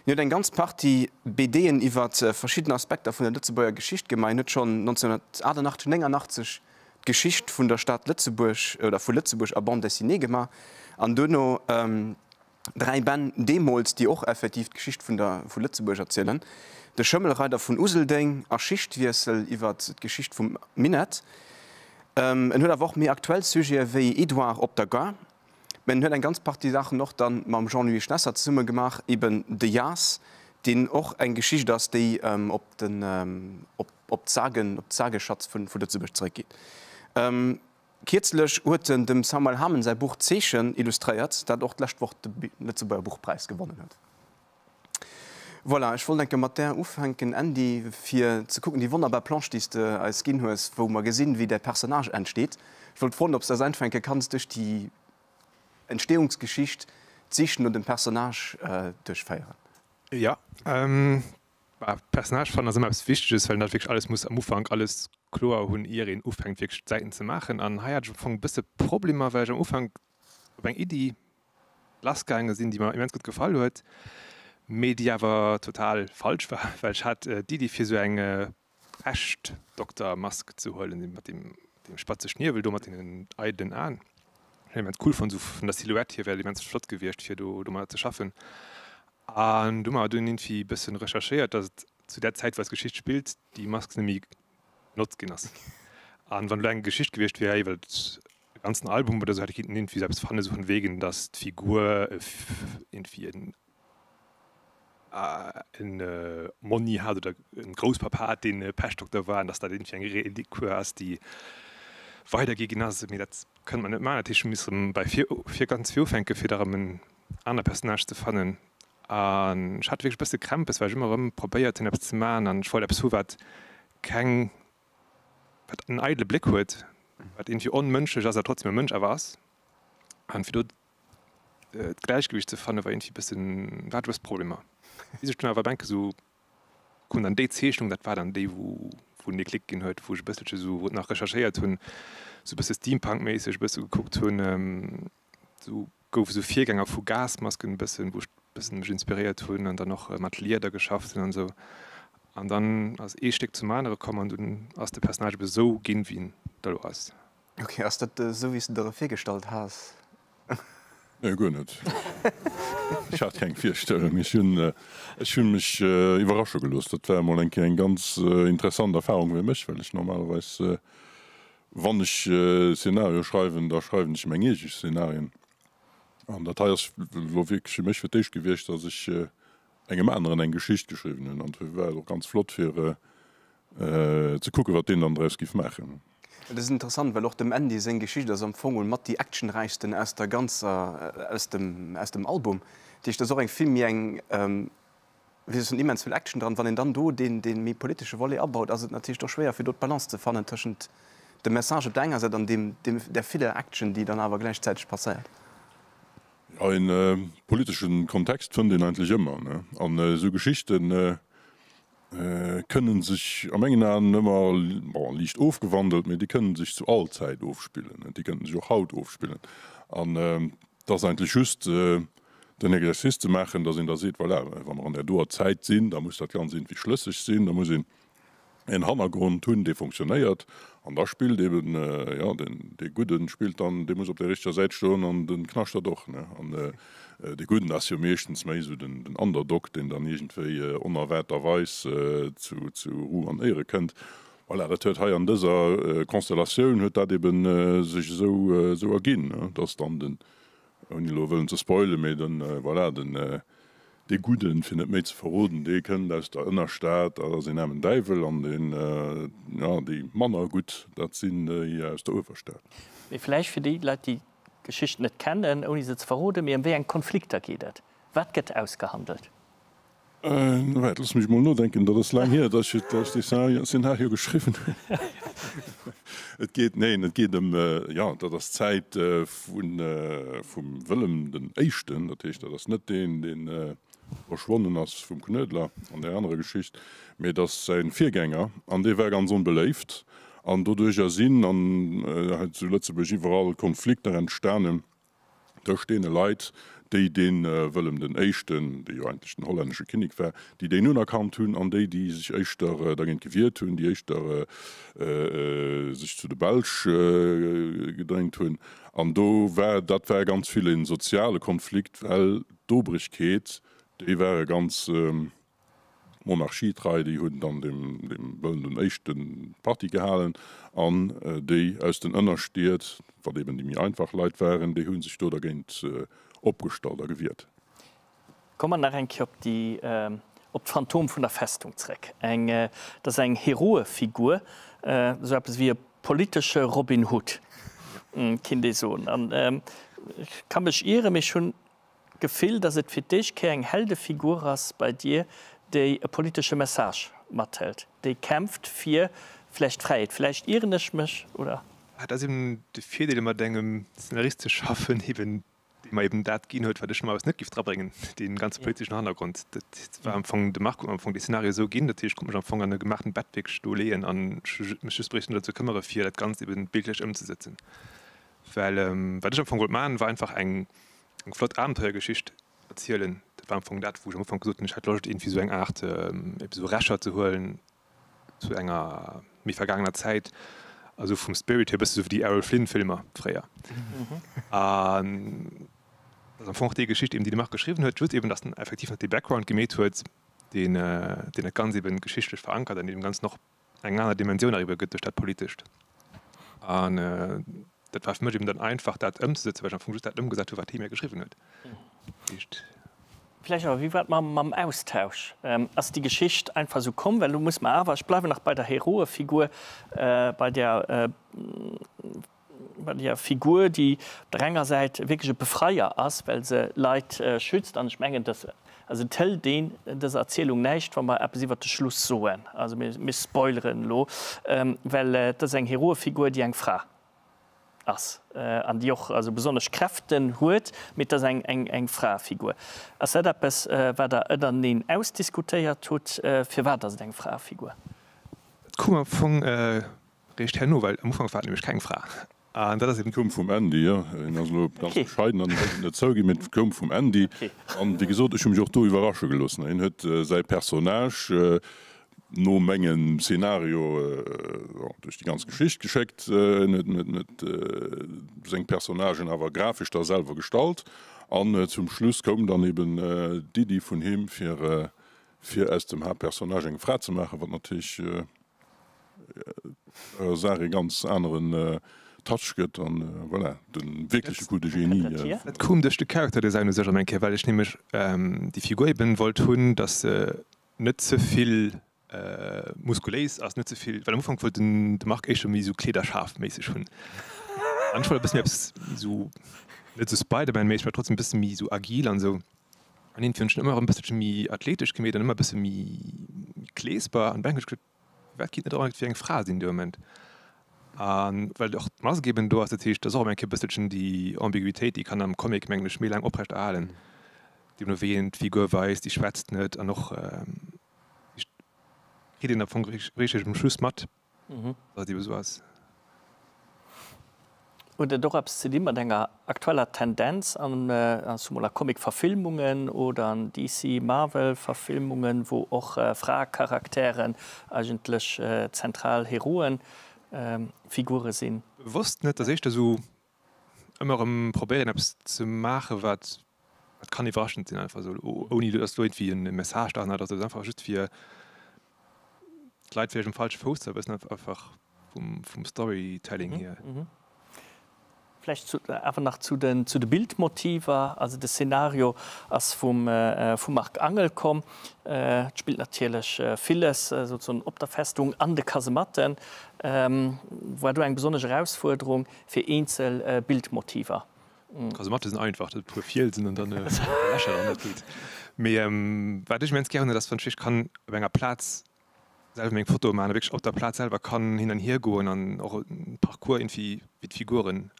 Hien huet eng ganz Partie BDen iwwer verschidden Aspekter vun der Lëtzebuerger Geschicht gemaach. Hien huet schonn 1988, 89 d'Geschicht vun der Stad Lëtzebuerg oder vu Lëtzebuerg a Bande dessinée gemaach an duerno 3 Bänn deemools, déi och effektiv d'Geschicht vun der vu Lëtzebuerg erzielen, De Schëmmelreider vun Useldeng a Schichtwiessel iwwer d'Geschicht vum Minett. En huet awer och méi aktuell Sujete wéi Edouard op der Gare. Mä en huet eng ganz Partie Saachen och dann mam Jean-Louis Schlesser zesumme gemaach, eben de Jas, deen och eng Geschicht ass, déi op den, op d'Sagen, op d'Sageschatz vu Lëtzebuerg zeréckgeet. Kierzlech huet en dem Samuel Hamen säi Buch Zeechen illustréiert, dat och d'lescht Woch de Lëtzebuerger Buchpräis gewonnen huet. Voilà, ech wollt enke mat där ufänken, Andy, fir ze kucken, déi wonnerbar Planche, déi s de eis ginn hues, wou mer gesinn, wéi däi Personnage entsteet. Ech wollt froen, ob s de eis einfach enke kanns duerch déi Entstehungsgeschicht, d'Sich no dem Personnage duerchféieren. Jo, bah, Personnage fannen ass ëmmer eppes Wichteges, well een dat wierklech alles muss am Ufank alles kloer hunn, ier een ufänkt wierklech d'Säiten ze maachen. An hei hat ech am Fong e bësse Problemer, well ech am Ufank op eng Iddi lassgaange sinn, déi mer immens gutt gefall huet, mee déi awer total falsch war, well ech hat d'Iddi fir esou eng Peschtdoktermask ze huelen, déi mat deem spatze Schniewel do, mat deenen eidelen Aen. Ech hunn immens cool fonnt, esou vun der Silhouette hier wär et immens flott gewiescht fir do domadder ze schaffen. An du hu mer dunn iergendwéi e bëssen recherchéiert, datt et zu där Zäit, wou eis Geschicht spillt, déi Mask net méi benotzt ginn ass. An wann elo eng Geschicht gewiescht wier iwwer e ganzen Album oder sou, hätt ech kinnten iergendwéi sou eppes fannen, sou vun wegen, datt d'Figur iergendwéi en en Monni hat oder e Grousspapp hat, deen e Peschtdokter war, an datt dat iergendwéi eng Reliquie ass, déi weidergi ginn ass. Mee dat kënnt mer net maachen. Dat heescht, ech hu misse erëm bei vir, vir ganz vir ufänken, fir da erëm en aner Personnage ze fannen. An ech hat wierklech e bësse Krämpes, well ech ëmmer erëm probéiert hunn, eppes ze maachen an ech wollt eppes hu wat keng, wat en eidele Bléck huet, wat iergendwéi onmënschlech ass, awer trotzdem e Mënsch awer ass. An fir do d'Gläichgewicht ze fannen, war iergendwéi e bëssen, hat ech e bësse Problemer. Bis ech dunn awer denke sou koum dann déi Zeechnung, dat war dann déi, wou wou den Déclic ginn huet, wou ech e bësselche sou, wou nach recherchéiert hunn, sou e bësse Steampunk-méisseg e bësse gekuckt hunn, sou Gouf esou Virgänger vu Gasmasken e bëssen, wou ech bëssen mech inspiréiert hunn an dann och mat Lieder geschafft hunn an esou. An dann ass ee Stéck zum anere komm an dunn ass de Personnage ebe sou ginn, wéi en da lo ass. Ok, ass dat esou wéi s de der e virgestallt has? Nee, guer net. Ech hat keng Virstellung. Ech hunn, ech hunn mech iwwerrasche gelooss. Dat war emol eng Kéier eng ganz interessant Erfahrung fir mech, well ech normalerweis Wann ech Szenario schreiwen, da schreiwen ech meng eege Szenarien. An dat hei ass elo wierklech fir mech fir d'éischt gewiescht, datt ech engem aneren eng Geschicht geschriwwen hunn. An dofir war et och ganz flott fir ze kucken, wat deen dann draus giff maachen. Dat ass interessant, well och dem Andy seng Geschicht ass am Fong mat déi actionräichsten aus der ganzer, aus dem, aus dem Album. Dat heescht, et ass och eng vill méi eng Wéi ass immens vill Action dran. Wann een dann do deen méi politesche Volet abaut, ass et natierlech och schwéier fir do d'Balance ze fannen tëschent dem Message op der enger Säit an deem där viller Action, déi dann awer gläichzäiteg passéiert. Ja, een politeschen Kontext fënnt een eigentlech ëmmer, ne? An esou Geschichten kënnen sech a mengen Aen ëmmer, bon, liicht ofgewandelt, mee déi kënnen sech zu all Zäit ofspillen, ne? Déi kënnten sech och haut ofspillen. An et ass eigentlech just den Exercice ze maachen, datt een da seet, voilà, wa mer an där doer Zäit sinn, da muss dat Ganzt iergendwéi schlësseg sinn, da muss een en Hannergrond hunn, dee fonctionnéiert, an da spillt eben, jo, den, dee Gudden spillt dann, dee muss op der richteger Säit stoen an de Knaschtert och, ne. An dee Gudden ass jo meeschtens méi esou den, den Underdog, deen dann iergendwéi onerwaarterweis zu, zu Ruhm an Éiere kënnt. Voilà, dat huet hei an dëser Konstellatioun huet dat eben sech esou, esou erginn, ne, dass dann den, Ouni elo wëllen ze spoilen, mee den, voilà, den, dee Gudden, fir net méi ze verroden, dee kënnt aus der Ënnerstad, dat ass een aarmen Däiwel, an deen, jo, déi manner gutt, dat sinn déi aus der Uewerstad. Mee vläicht fir déi Leit, déi d'Geschicht net kennen, ouni se ze verroden, mee ëm wéi eng Konflikter geet et? Wat gëtt ausgehandelt? Waart, looss mech emol nodenken, dat ass laang hier, datt ech dee Szenario geschriwwen hunn. Et geet, neen, et geet ëm, jo, dat ass d'Zäit vun, vum Wëllem den Éischten, dat heescht, dat ass net deen, dee verschwonnen ass vum Knuedler an där anerer Geschicht, mee et ass säi Virgänger an dee war ganz onbeléift an doduercher sinn an hei zu Lëtzebuerg iwwerall Konflikter entstanen. Tëscht deene Leit, déi de Wëllem den Éischten, dee jo eigentlech den hollännesche Kinnek war, déi deen unerkannt hunn, an déi, déi sech éischter dergéint gewiert hunn, déi éischter sech zu de Belsch gedréint hunn. An do war, dat war ganz vill e soziale Konflikt, well d'Obrigkeet, déi ware ganz, Monarchietrei, déi hunn dann dem Wëllem den Éischten d'Partie gehalen, an déi aus den Ënnerstied, wat eben déi méi einfach Leit waren, déi hu sech do dergéint opgestallt a gewiert. Komme mer nach eng Kéier op déi, op d'Phantom vun der Festung zréck. Eng, dat ass eng Heroefigur, esou eppes wéi e politesche Robin Hood, kinnt ee soen. An ech ka mech ieren, mee ech hunn D'Gefill, dass et fir d'éischt Kéier eng Heldefigur ass bei dir, déi e politesche Message mathëlt, déi kämpft fir vläicht Fräiheet. Vläicht ieren ech mech, oder? Dat ass eben de Virdeel mat engem Szenarist ze schaffen, eben dee mer eben dat ginn huet, wat ech normalerweis net géif drabréngen, dee ganze politeschen Hannergrond. Dat war am Fong, de Marc huet mer am Fong dee Szenario esou ginn, dat heescht, ech konnt mech am Fong an e gemaachten Bett wierklech do leeën an mech just bréichten dozou këmmere fir dat Ganzt eben bildlech ëmzesetzen. Well wat ech am Fong wollt maachen, war einfach eng eng flott Abenteuergeschicht erzielen. Dat war am Fong dat, wou ech am Ufank gesot hunn, ech hätt Loscht iergendwéi esou eng Aart eppes esou Rächer ze huelen zu enger méi vergaangener Zäit, also vum Spirit hier e bësse sou wéi déi Errol Flynn Filmer fréier. An dat ass am Fong och déi Geschicht eben, déi de Marc geschriwwen huet, just eben, datt en effektiv nach dee Background gemeet huet, deen deen dat Ganzt eben geschichtlech verankert an deem Ganzen och eng aner Dimensioun eriwwer gëtt duerch dat Politescht. An dat war fir mech eben dann einfach, dat ëmzesetzen, well ech am Fong just dat ëmgesat hu wat hie mir geschriwwen huet. Heescht. Vläicht awer, wéi war et mam Austausch? Ass déi Geschicht einfach esou komm? Well elo muss mer awer, ech bleiwen nach bei der Heroefigur, bei der, Bei der Figur, déi op der enger Säit wierklech e Befreier ass, well se Leit schützt, an ech mengen, dass, also et hëlt een dëser Erzielung näischt, wa mer eppes iwwert de Schluss soen, also mir spoileren elo, well et ass eng Heroefigur, déi eng Fra ass an déi och also besonnesch Kräften huet, mee et ass eng eng Fraefigur. Ass dat eppes, wat Der ënnerteneen ausdiskutéiert hutt? Firwat ass et eng Fraefigur? Et koum am Fong Réischt herno, well am Ufank war et nämlech keng Fra. An dat ass eben. Koum vum Andy, jo. Hien ass elo ganz bescheiden an wëllt et net zouginn, mee et koum vum Andy. An wéi gesot, ech hu mech och do iwwerrasche gelooss. Hien huet säi Personnage no mengem Szenario duerch déi ganz Geschicht geschéckt. Hien huet seng Personnagen awer grafesch da selwer gestallt. An zum Schluss koum dann eben d'Iddi vun him, fir aus dem Haaptpersonnage eng Fra ze maachen, wat natierlech der Saach ee ganz aneren Touch gëtt an voilà, de wierkleche Coup de Génie. Dat koum duerch de Character Design u sech erëm eng Kéier, well ech nämlech déi Figur eben wollt hunn, dass se net ze vill muskuléis ass, net ze vill, well am Ufank wollt den de Marc éischter méi esou Kleederschaf-méisseg hunn an ech wollt e bësse méi eppes esou, net esou Spider-Man-méisseg, mä trotzdem e bësse méi esou agil an esou. An iergendwéi hunn ech en ëmmer erëm e bësselche méi athletesch gemeet an ëmmer e bësse méi kleesper. An dann hunn ech gesot, Firwat kinnt net och iergendwéi eng Fra sinn dee Moment? A well och d'Mask eben do ass, dat heescht, et ass och ëmmer eng Kéier e bësselchen déi Ambiguitéit, déi kann am Comic, mengen ech, méi laang oprecht erhalen, deemno wéi een d'Figur weist, déi schwätzt net an och kritt een am Fong richteg um Schluss mat, datt et ebe sou ass. Huet et och eppes ze di mat enger aktueller Tendenz an, zumol a Comic-Verfilmungen oder an DC-, Marvel-Verfilmungen, wou och Fraecharakteren eigentlech zentral Heroen Figure sinn? Bewosst net, dat ass éischter esou ëmmer erëm probéieren eppes ze maachen, wat wat kann iwwerraschend sinn einfach esou, ouni datt do iergendwéi e Message derhannert ass. Et ass einfach just fir d'Leit vläicht um falsche Fouss ze erwëssen, einfach vum vum Storytelling hier. Vläicht zu awer nach zu den zu de Bildmotiver. Also de Szenario ass vum vum Marc Angel komm. Et spillt natierlech villes souzesoen op der Festung an de Kasematten. War do eng besonnesch Erausfuerderung fir eenzel Bildmotiver? D'Kasematte sinn einfach, dat e puer Fielsen an dann e puer Lächer an dat geet. Mee wat ech immens gär hunn, dat ass wann ech wierklech kann op enger Plaz selwer meng Fotoe maachen a wierklech op der Plaz selwer kann hin an hier goen an och e Parcours iergendwéi wéi d'Figuren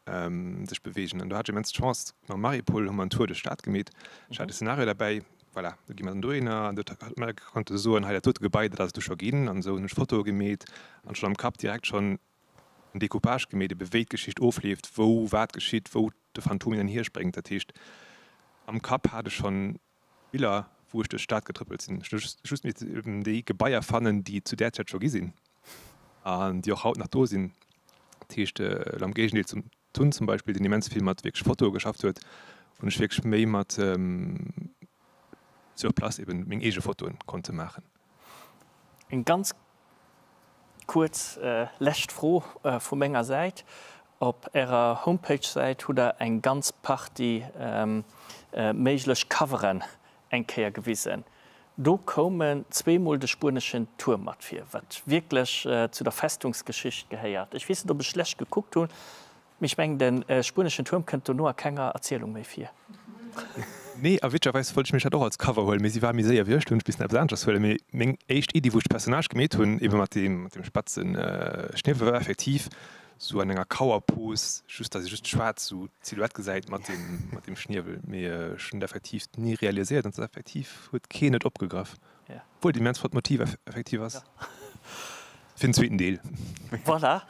sech beweegen. An do hat ech immens d'Chance, mam Marie-Paule hu mer en Tour duerch d'Stad gemeet. Ech hat e Szenario derbäi, voilà, do gi mer dann dohinner an do huet mer konnte soen, hei dat dote Gebai, dat ass et du scho ginn an esou hunn ech Fotoe gemeet an schonn am Kapp direkt schonn en Decoupage gemeet, ebe wéi d'Geschicht ofleeft, wou wat geschitt, wou de Phantom hin an hier spréngt. Dat heescht, am Kapp hat ech schonn Biller, wou ech duerch d'Stad getrëppelt sinn. Ech hu just missen eben déi Gebaier fannen, déi et zu där Zäit scho gi sinn an déi och haut nach do sinn. Dat heescht, elo am Géigendeel zum Tun zum Beispill, deen immens vill mat wierklech Fotoe geschafft huet, hunn ech wierklech méi mat sur place eben meng eege Fotoe konnte maachen. Eng ganz Kuerz lescht Fro vu menger Säit, Op Ärer Homepage-Säit hutt Der eng ganz Partie méiglech Coveren eng Kéier gewisen. Do koumen zweemol de spueneschen Tuerm mat vir, wat wierklech zu der Festungsgeschicht gehéiert. Ech weess net, ob ech schlecht gekuckt hunn, Mee ech mengen, de spueneschen Tuerm kënnt dono a kenger Erzielung méi vir. Nee, a witzegerweis wollt ech mech dat och als Cover huelen, mee si war méi séier wéi ech, do hunn ech missen eppes aneschters huelen. Mee meng éischt Iddi, wou ech d'Personnage gemeet hunn, ebe mat deem, mat deem spatze Schniewel, war effektiv sou an enger Kauerpose, just datt ee just schwaarz sou d'Silhouette gesäit mat deem, mat deem Schniewel. Mee ech hunn et effektiv ni realiséiert an et ass effektiv, huet keen et opgegraff. Obwuel et immens flott Motiv effektiv ass. Fir den zweeten Deel. Voilà.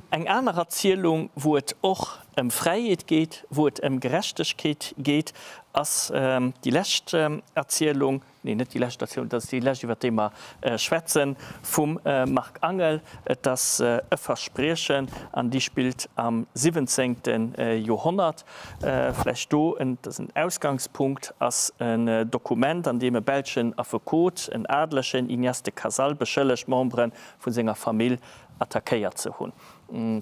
Eng aner Erzielung, wou et och ëm Fräiheet geet, wou et ëm Gerechtegkeet geet, ass déi lescht Erzielung, nee, net déi lescht Erzielung, dat ass déi lescht, iwwer déi mer schwätzen, vum Marc Angel. Et ass E Verspriechen an déi spillt am siwwenzéngte Joerhonnert. Vläicht do en Ausgangspunkt ass en Dokument, an deem e belschen Affekot en Adlegen, Ignace de Casal, beschëllegt, Membere vu senger Famill attackéiert ze hunn.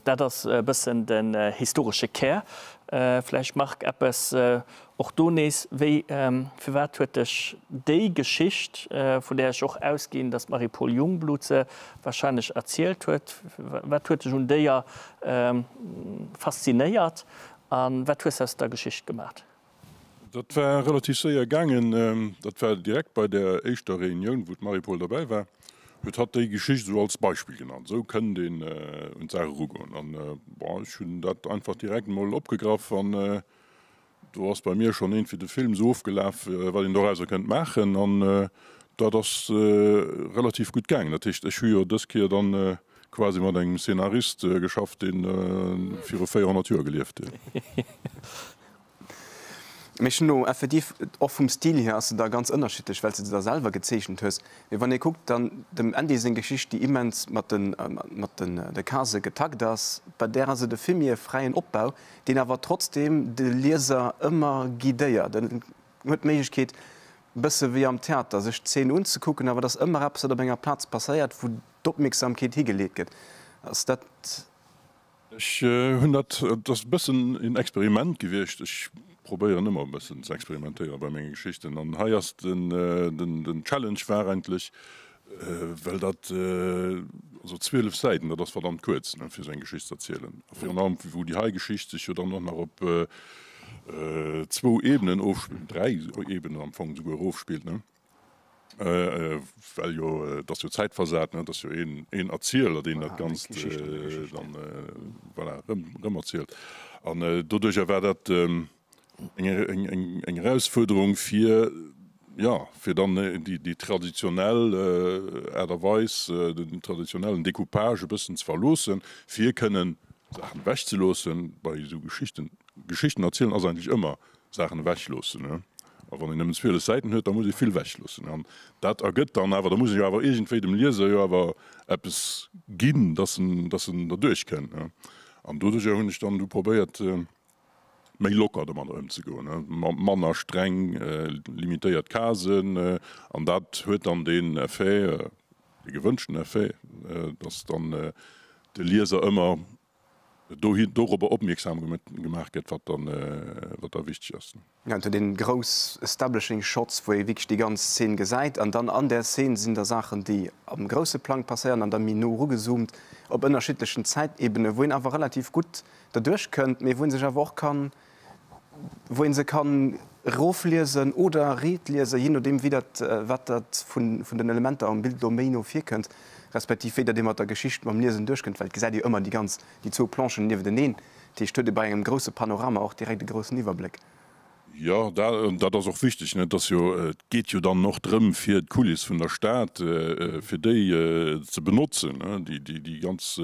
Dat ass e bëssen den historesche Kär. Vläicht, Marc, eppes och do nees, wéi, firwat huet dech déi Geschicht, vun där ech och ausginn, datt d'Marie-Paule Jungblut se warscheinlech erzielt huet, wat huet dech un déier faszinéiert A wat hues aus der Geschicht gemat? Dat war relativ séier gaangen. Dat war direkt bei der éischter Reunioun, wou d'Marie-Paule derbäi war, huet hatt déi Geschicht esou als Beispill genannt. Esou kënnt een un d'Saach erugoen. An, bon, ech hunn dat einfach direkt emol opgegraff an do ass bei mir schonn iergendwéi de Film esou ofgelaf, wat een dorauser kënnt maachen. An dat ass relativ gutt gaangen. Dat heescht, ech hu jo dës Kéier dann Quasi mat engem Szenarist geschafft, dee viru 400 Joer gelieft huet. Mee ech hunn elo effektiv, och vum Stil hier ass se da ganz ënnerschiddlech, well s de se da selwer gezeechent hues. Mee wann ee kuckt, dann dem Andy seng Geschicht, déi immens mat de mat den de Case getakt ass, bei där ass et e vill méi e fräien Opbau, deen awer trotzdeem de Lieser ëmmer guidéiert. En huet d'Méiglechkeet, e bësse wéi am Theater, sech d'Zeen unzekucken, awer et ass ëmmer eppes, wat op enger Plaz passéiert, wou d'Opmierksamkeet higeleet gëtt. Ass dat. Ech hunn dat, et ass e bëssen en Experiment gewiescht. Ech probéieren ëmmer e bëssen ze experimentéiere bei menge Geschichten. An hei ass den, den Challenge war eigentlech, well dat, also 12 Säiten, dat ass verdammt kuerz, ne, fir esou eng Geschicht ze erzielen. A virun allem, wou déi hei Geschicht sech jo dann och nach op zwou Ebenen ofspillt, dräi Ebenen am Fong souguer ofspillt, ne. Well jo, et ass jo zäitversat, ne, et ass jo een, een Erzieler, deen dat Ganzt dann, voilà, erëm, erëm erzielt. An doduerjer war dat eng, eng, eng Erausfuerderung, fir, jo, fir dann déi, déi traditionell Aart a Weis, den traditionellen Decoupage e bëssen ze verloossen, fir kënnen Saachen ewechzeloossen bei esou Geschichten. Geschichten erzielen ass eigentlech ëmmer Saachen ewechloossen. A wann een nëmmen 12 Säiten huet, da muss ee vill ewechloossen. An dat ergëtt dann awer, da muss ee jo awer iergendwéi dem Lieser jo awer eppes ginn, dass en, dass en derduerch kënnt. An doduerjer hunn ech dann du probéiert, méi locker domadder ëmzegoen, manner streng limitéiert Casen. An dat huet dann deen Effet, dee gewënschten Effet, dass dann de Lieser ëmmer dohi dorobber opmierksam gemaach gëtt, wat dann, wat da wichteg ass. Jo, et huet een grouss establishing shots, wou ee wierklech déi ganz Szene gesäit an dann an där Szene sinn da Saachen, déi am grousse Plang passéieren an da méi no erugezoomt op ënnerschiddlechen Zäitebenen, wou een awer relativ gutt derduerch kënnt, mee wou ee sech awer och kann wou een se kann erofliesen oder reetliesen, jee nodeem wéi dat, wat dat vun den Elementer am Bild elo méi no virkënnt, respektiv wéi dat ee mat der Geschicht mam Liesen duerchkënnt, well et gesäit ee jo ëmmer déi ganz, déi zwou Planchen niewenteneen. Dat heescht, huet ee bei engem grousse Panorama och direkt e groussen Iwwerbléck. Jo, dat ass och wichteg, ne? Et ass jo, et geet jo dann och drëm, fir d'Kuliss vun der Stad, fir déi ze benotzen, ne, déi ganz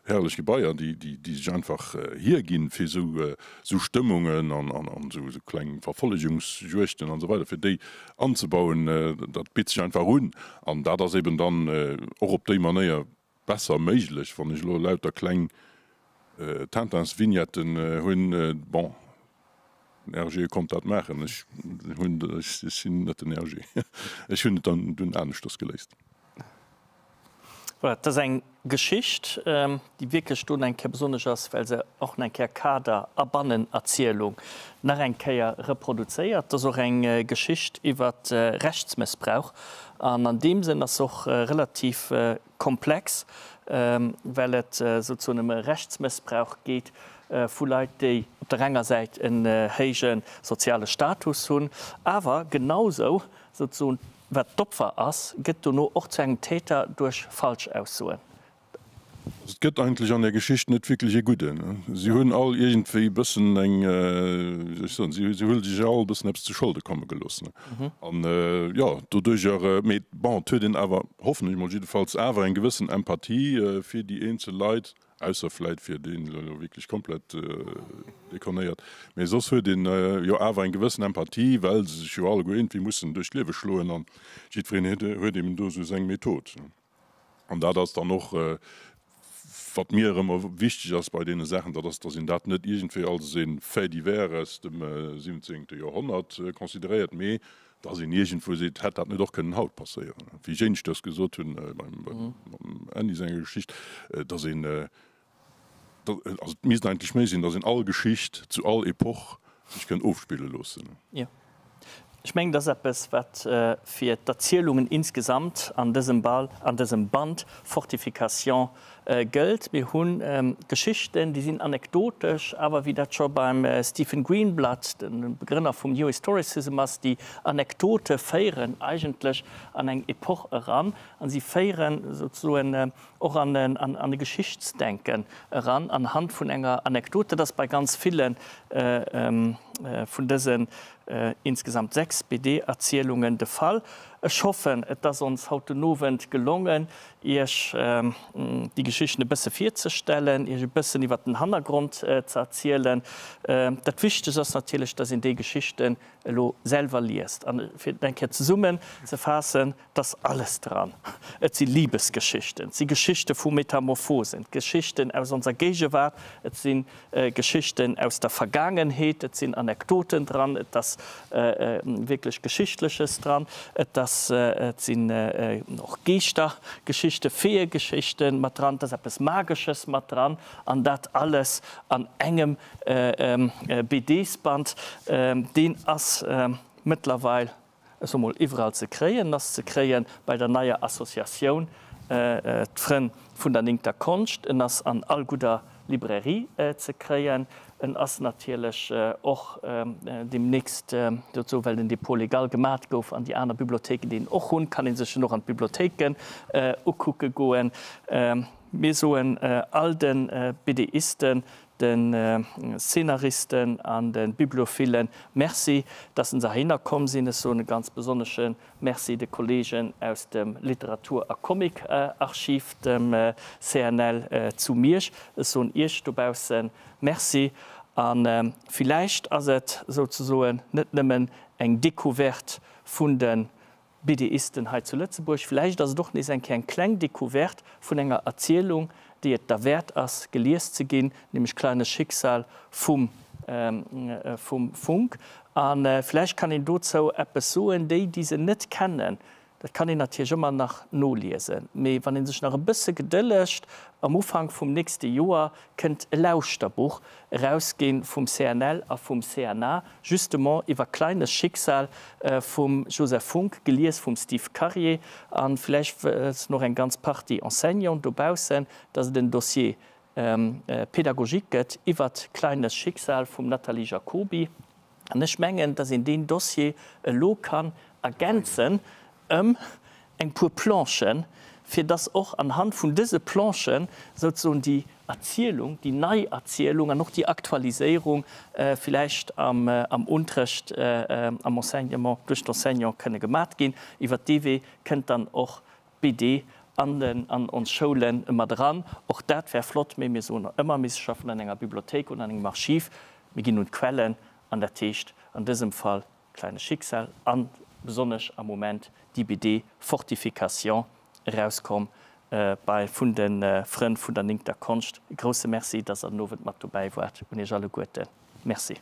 Herrlech Gebaier, déi sech einfach hierginn, fir esou Stëmmungen an esou kleng Verfollegungsjuegten an esou weider, fir déi anzebauen, dat bitt sech einfach un. An dat ass eben dann och op déi Manéier besser méiglech, wann ech elo lauter kleng Tintinsvignetten hunn. Bon, den Hergé konnt dat maachen, ech hunn, ech sinn net den Hergé, ech hunn et dann dunn aneschters geléist. Voilà, et ass eng Geschicht, déi wierklech do nach eng Kéier besonnesch ass, well se och nach eng Kéier Kader a Bannenerzielung nach eng Kéier reproduzéiert. Et ass och eng Geschicht iwwer Rechtsmëssbrauch an an deem Sënn ass se och relativ komplex, well et souzesoen ëm e Rechtsmëssbrauch geet vu Leit, déi op der enger Säit en héije soziale Status hunn, awer genausou souzesoen Wat d'Opfer ass, gëtt dono och zu engem Täter duerch Falschaussoen. Also et gëtt eigentlech an der Geschicht net wierklech ee Gudden. Si hunn all iergendwéi e bëssen eng, wéi soll ech soen, si hu sech all e bëssen eppes zu Scholde komme gelooss. An jo, doduercher, mee bon, et huet een awer, hoffen ech mol jiddefalls, awer eng gewëssen Empathie fir déi eenzel Leit. Ausser vläit fir deen elo wierklech komplett dekonnéiert. Mee soss huet een jo awer eng gewëssen Empathie, well se sech jo alleguer iergendwéi mussen duerch d'Liewe schloen an jiddwereen huet eben do esou seng Method. An dat ass dann och, wat mir ëmmer wichteg ass bei deene Saachen, dat ass, datt een dat net iergendwéi als e Fait divers aus dem siwwenzéngte Joerhonnert consideréiert, mee Dass een iergendwou seet, hätt dat net och kënnen haut passéieren, wéi ech éineschters gesot hunn beim Andy senger Geschicht, dass een, also et misst eigentlech méi sinn, dass een all Geschicht zu all Epoch sech kënnt ofspille loossen. Jo, ech mengen, dat ass eppes, wat fir d'Erzielungen insgesamt an dësem Ball, an dësem Band Fortification Gëllt. Mir hu Geschichten, déi sinn anekdotesch, awer wéi dat scho beim Stephen Greenblatt, dem Begrënner vum New Historicism ass, déi Anekdote féieren eigentlech an eng Epoch eran a si féieren souzesoen och an e Geschichtsdenken eran anhand vun enger Anekdot. Dat ass bei ganz ville vun dësen insgesamt 6 BD-Erzielungen de Fall. Ech hoffen, et ass ons haut den Owend gelongen, Iech déi Geschichten e bësse virzestellen, Iech e bëssen iwwer den Hannergrond ze erzielen. Dat Wichtegst ass natierlech, dass een déi Geschichten elo selwer liest. An fir et eng Kéier zesummen ze faassen, et ass alles dran. Et si Libesgeschichten, et si Geschichte vu Metamorphosen, Geschichten aus onser Géigewaart, et si Geschichten aus der Vergaangenheet, et sinn Anekdoten dran, et ass wierklech Geschichtleches dran, et ass, et sinn och Geeschtergeschichten, Feeëgeschichten mat dran, et ass eppes Magesches mat dran, an dat alles an engem BDs-Band. Deen ass mëttlerweil, ech soe mol, iwwerall ze kréien, ass ze kréie bei der neier Associatioun. D'Frënn vun der Néngter Konscht. En ass an all gudder Librairie ze kréien. En ass natierlech och deemnächst, dozou well den Dépôt légal gemat gouf an déi aner Bibliothéiken déi en och hunn, kann ee sech en och an d'Bibliothéiken ukucke goen. Mir soen all de BDisten, de Szenaristen an de Bibliophillen Merci, dass se heihinner komm sinn. Ech soen e ganz besonnesche Merci de Kollegen aus dem Literatur a Comic-Archiv, dem CNL zu Miersch. Ech soen Iech dobausse Merci. A villäicht ass et souzesoen net nëmmen eng Decouverte vun de BDisten hei zu Lëtzebuerg. Vläicht ass et och nees eng Kéier eng kleng Decouverte vun enger Erzielung, déi et derwäert ass, gelies ze ginn, nämlech Kleines Schicksal vum vum Funck. A vläicht kann een dozou eppes soen, déi, déi se net kennen, dat kann een natierlech ëmmer nach noliesen, mee wann ee sech nach e bësse gedëllegt, am Ufank vum nächste Joer kënnt e Lauschterbuch, erausginn vum CNL a vum CNA, justement iwwer Kleines Schicksal vum Joseph Funck, gelies vum Steve Karier, a vläicht wëssen och eng ganz Partie Enseignanten dobaussen, dass et en Dossier pédagogique gëtt iwwert Kleines Schicksal vum Nathalie Jacoby. An ech mengen, dass een deen Dossier elo kann ergänzen ëm eng puer Planchen, fir dass och anhand vun dëse Planchen souzesoen déi Erzielung, déi nei Erzielung an och déi Aktualiséierung villäicht am Unterrecht, am Enseignement, duerch d'Enseignante kënne gemat ginn. Iwwert dee Wee kënnt dann och d'BD an den, an ons Schoule mat eran. Och dat wär flott, mee mir soen ëmmer, mir schaffen an enger Bibliothéik oder an engem Archiv, mir ginn un d'Quellen an dat heescht an dësem Fall Kleines Schicksal an besonnesch am Moment déi BD Fortification, erauskomm bei vun de Frënn vun der Néngter Konscht. E grousse Merci, dass der den Owend mat dobäi waart. Un Iech alleguerten Merci.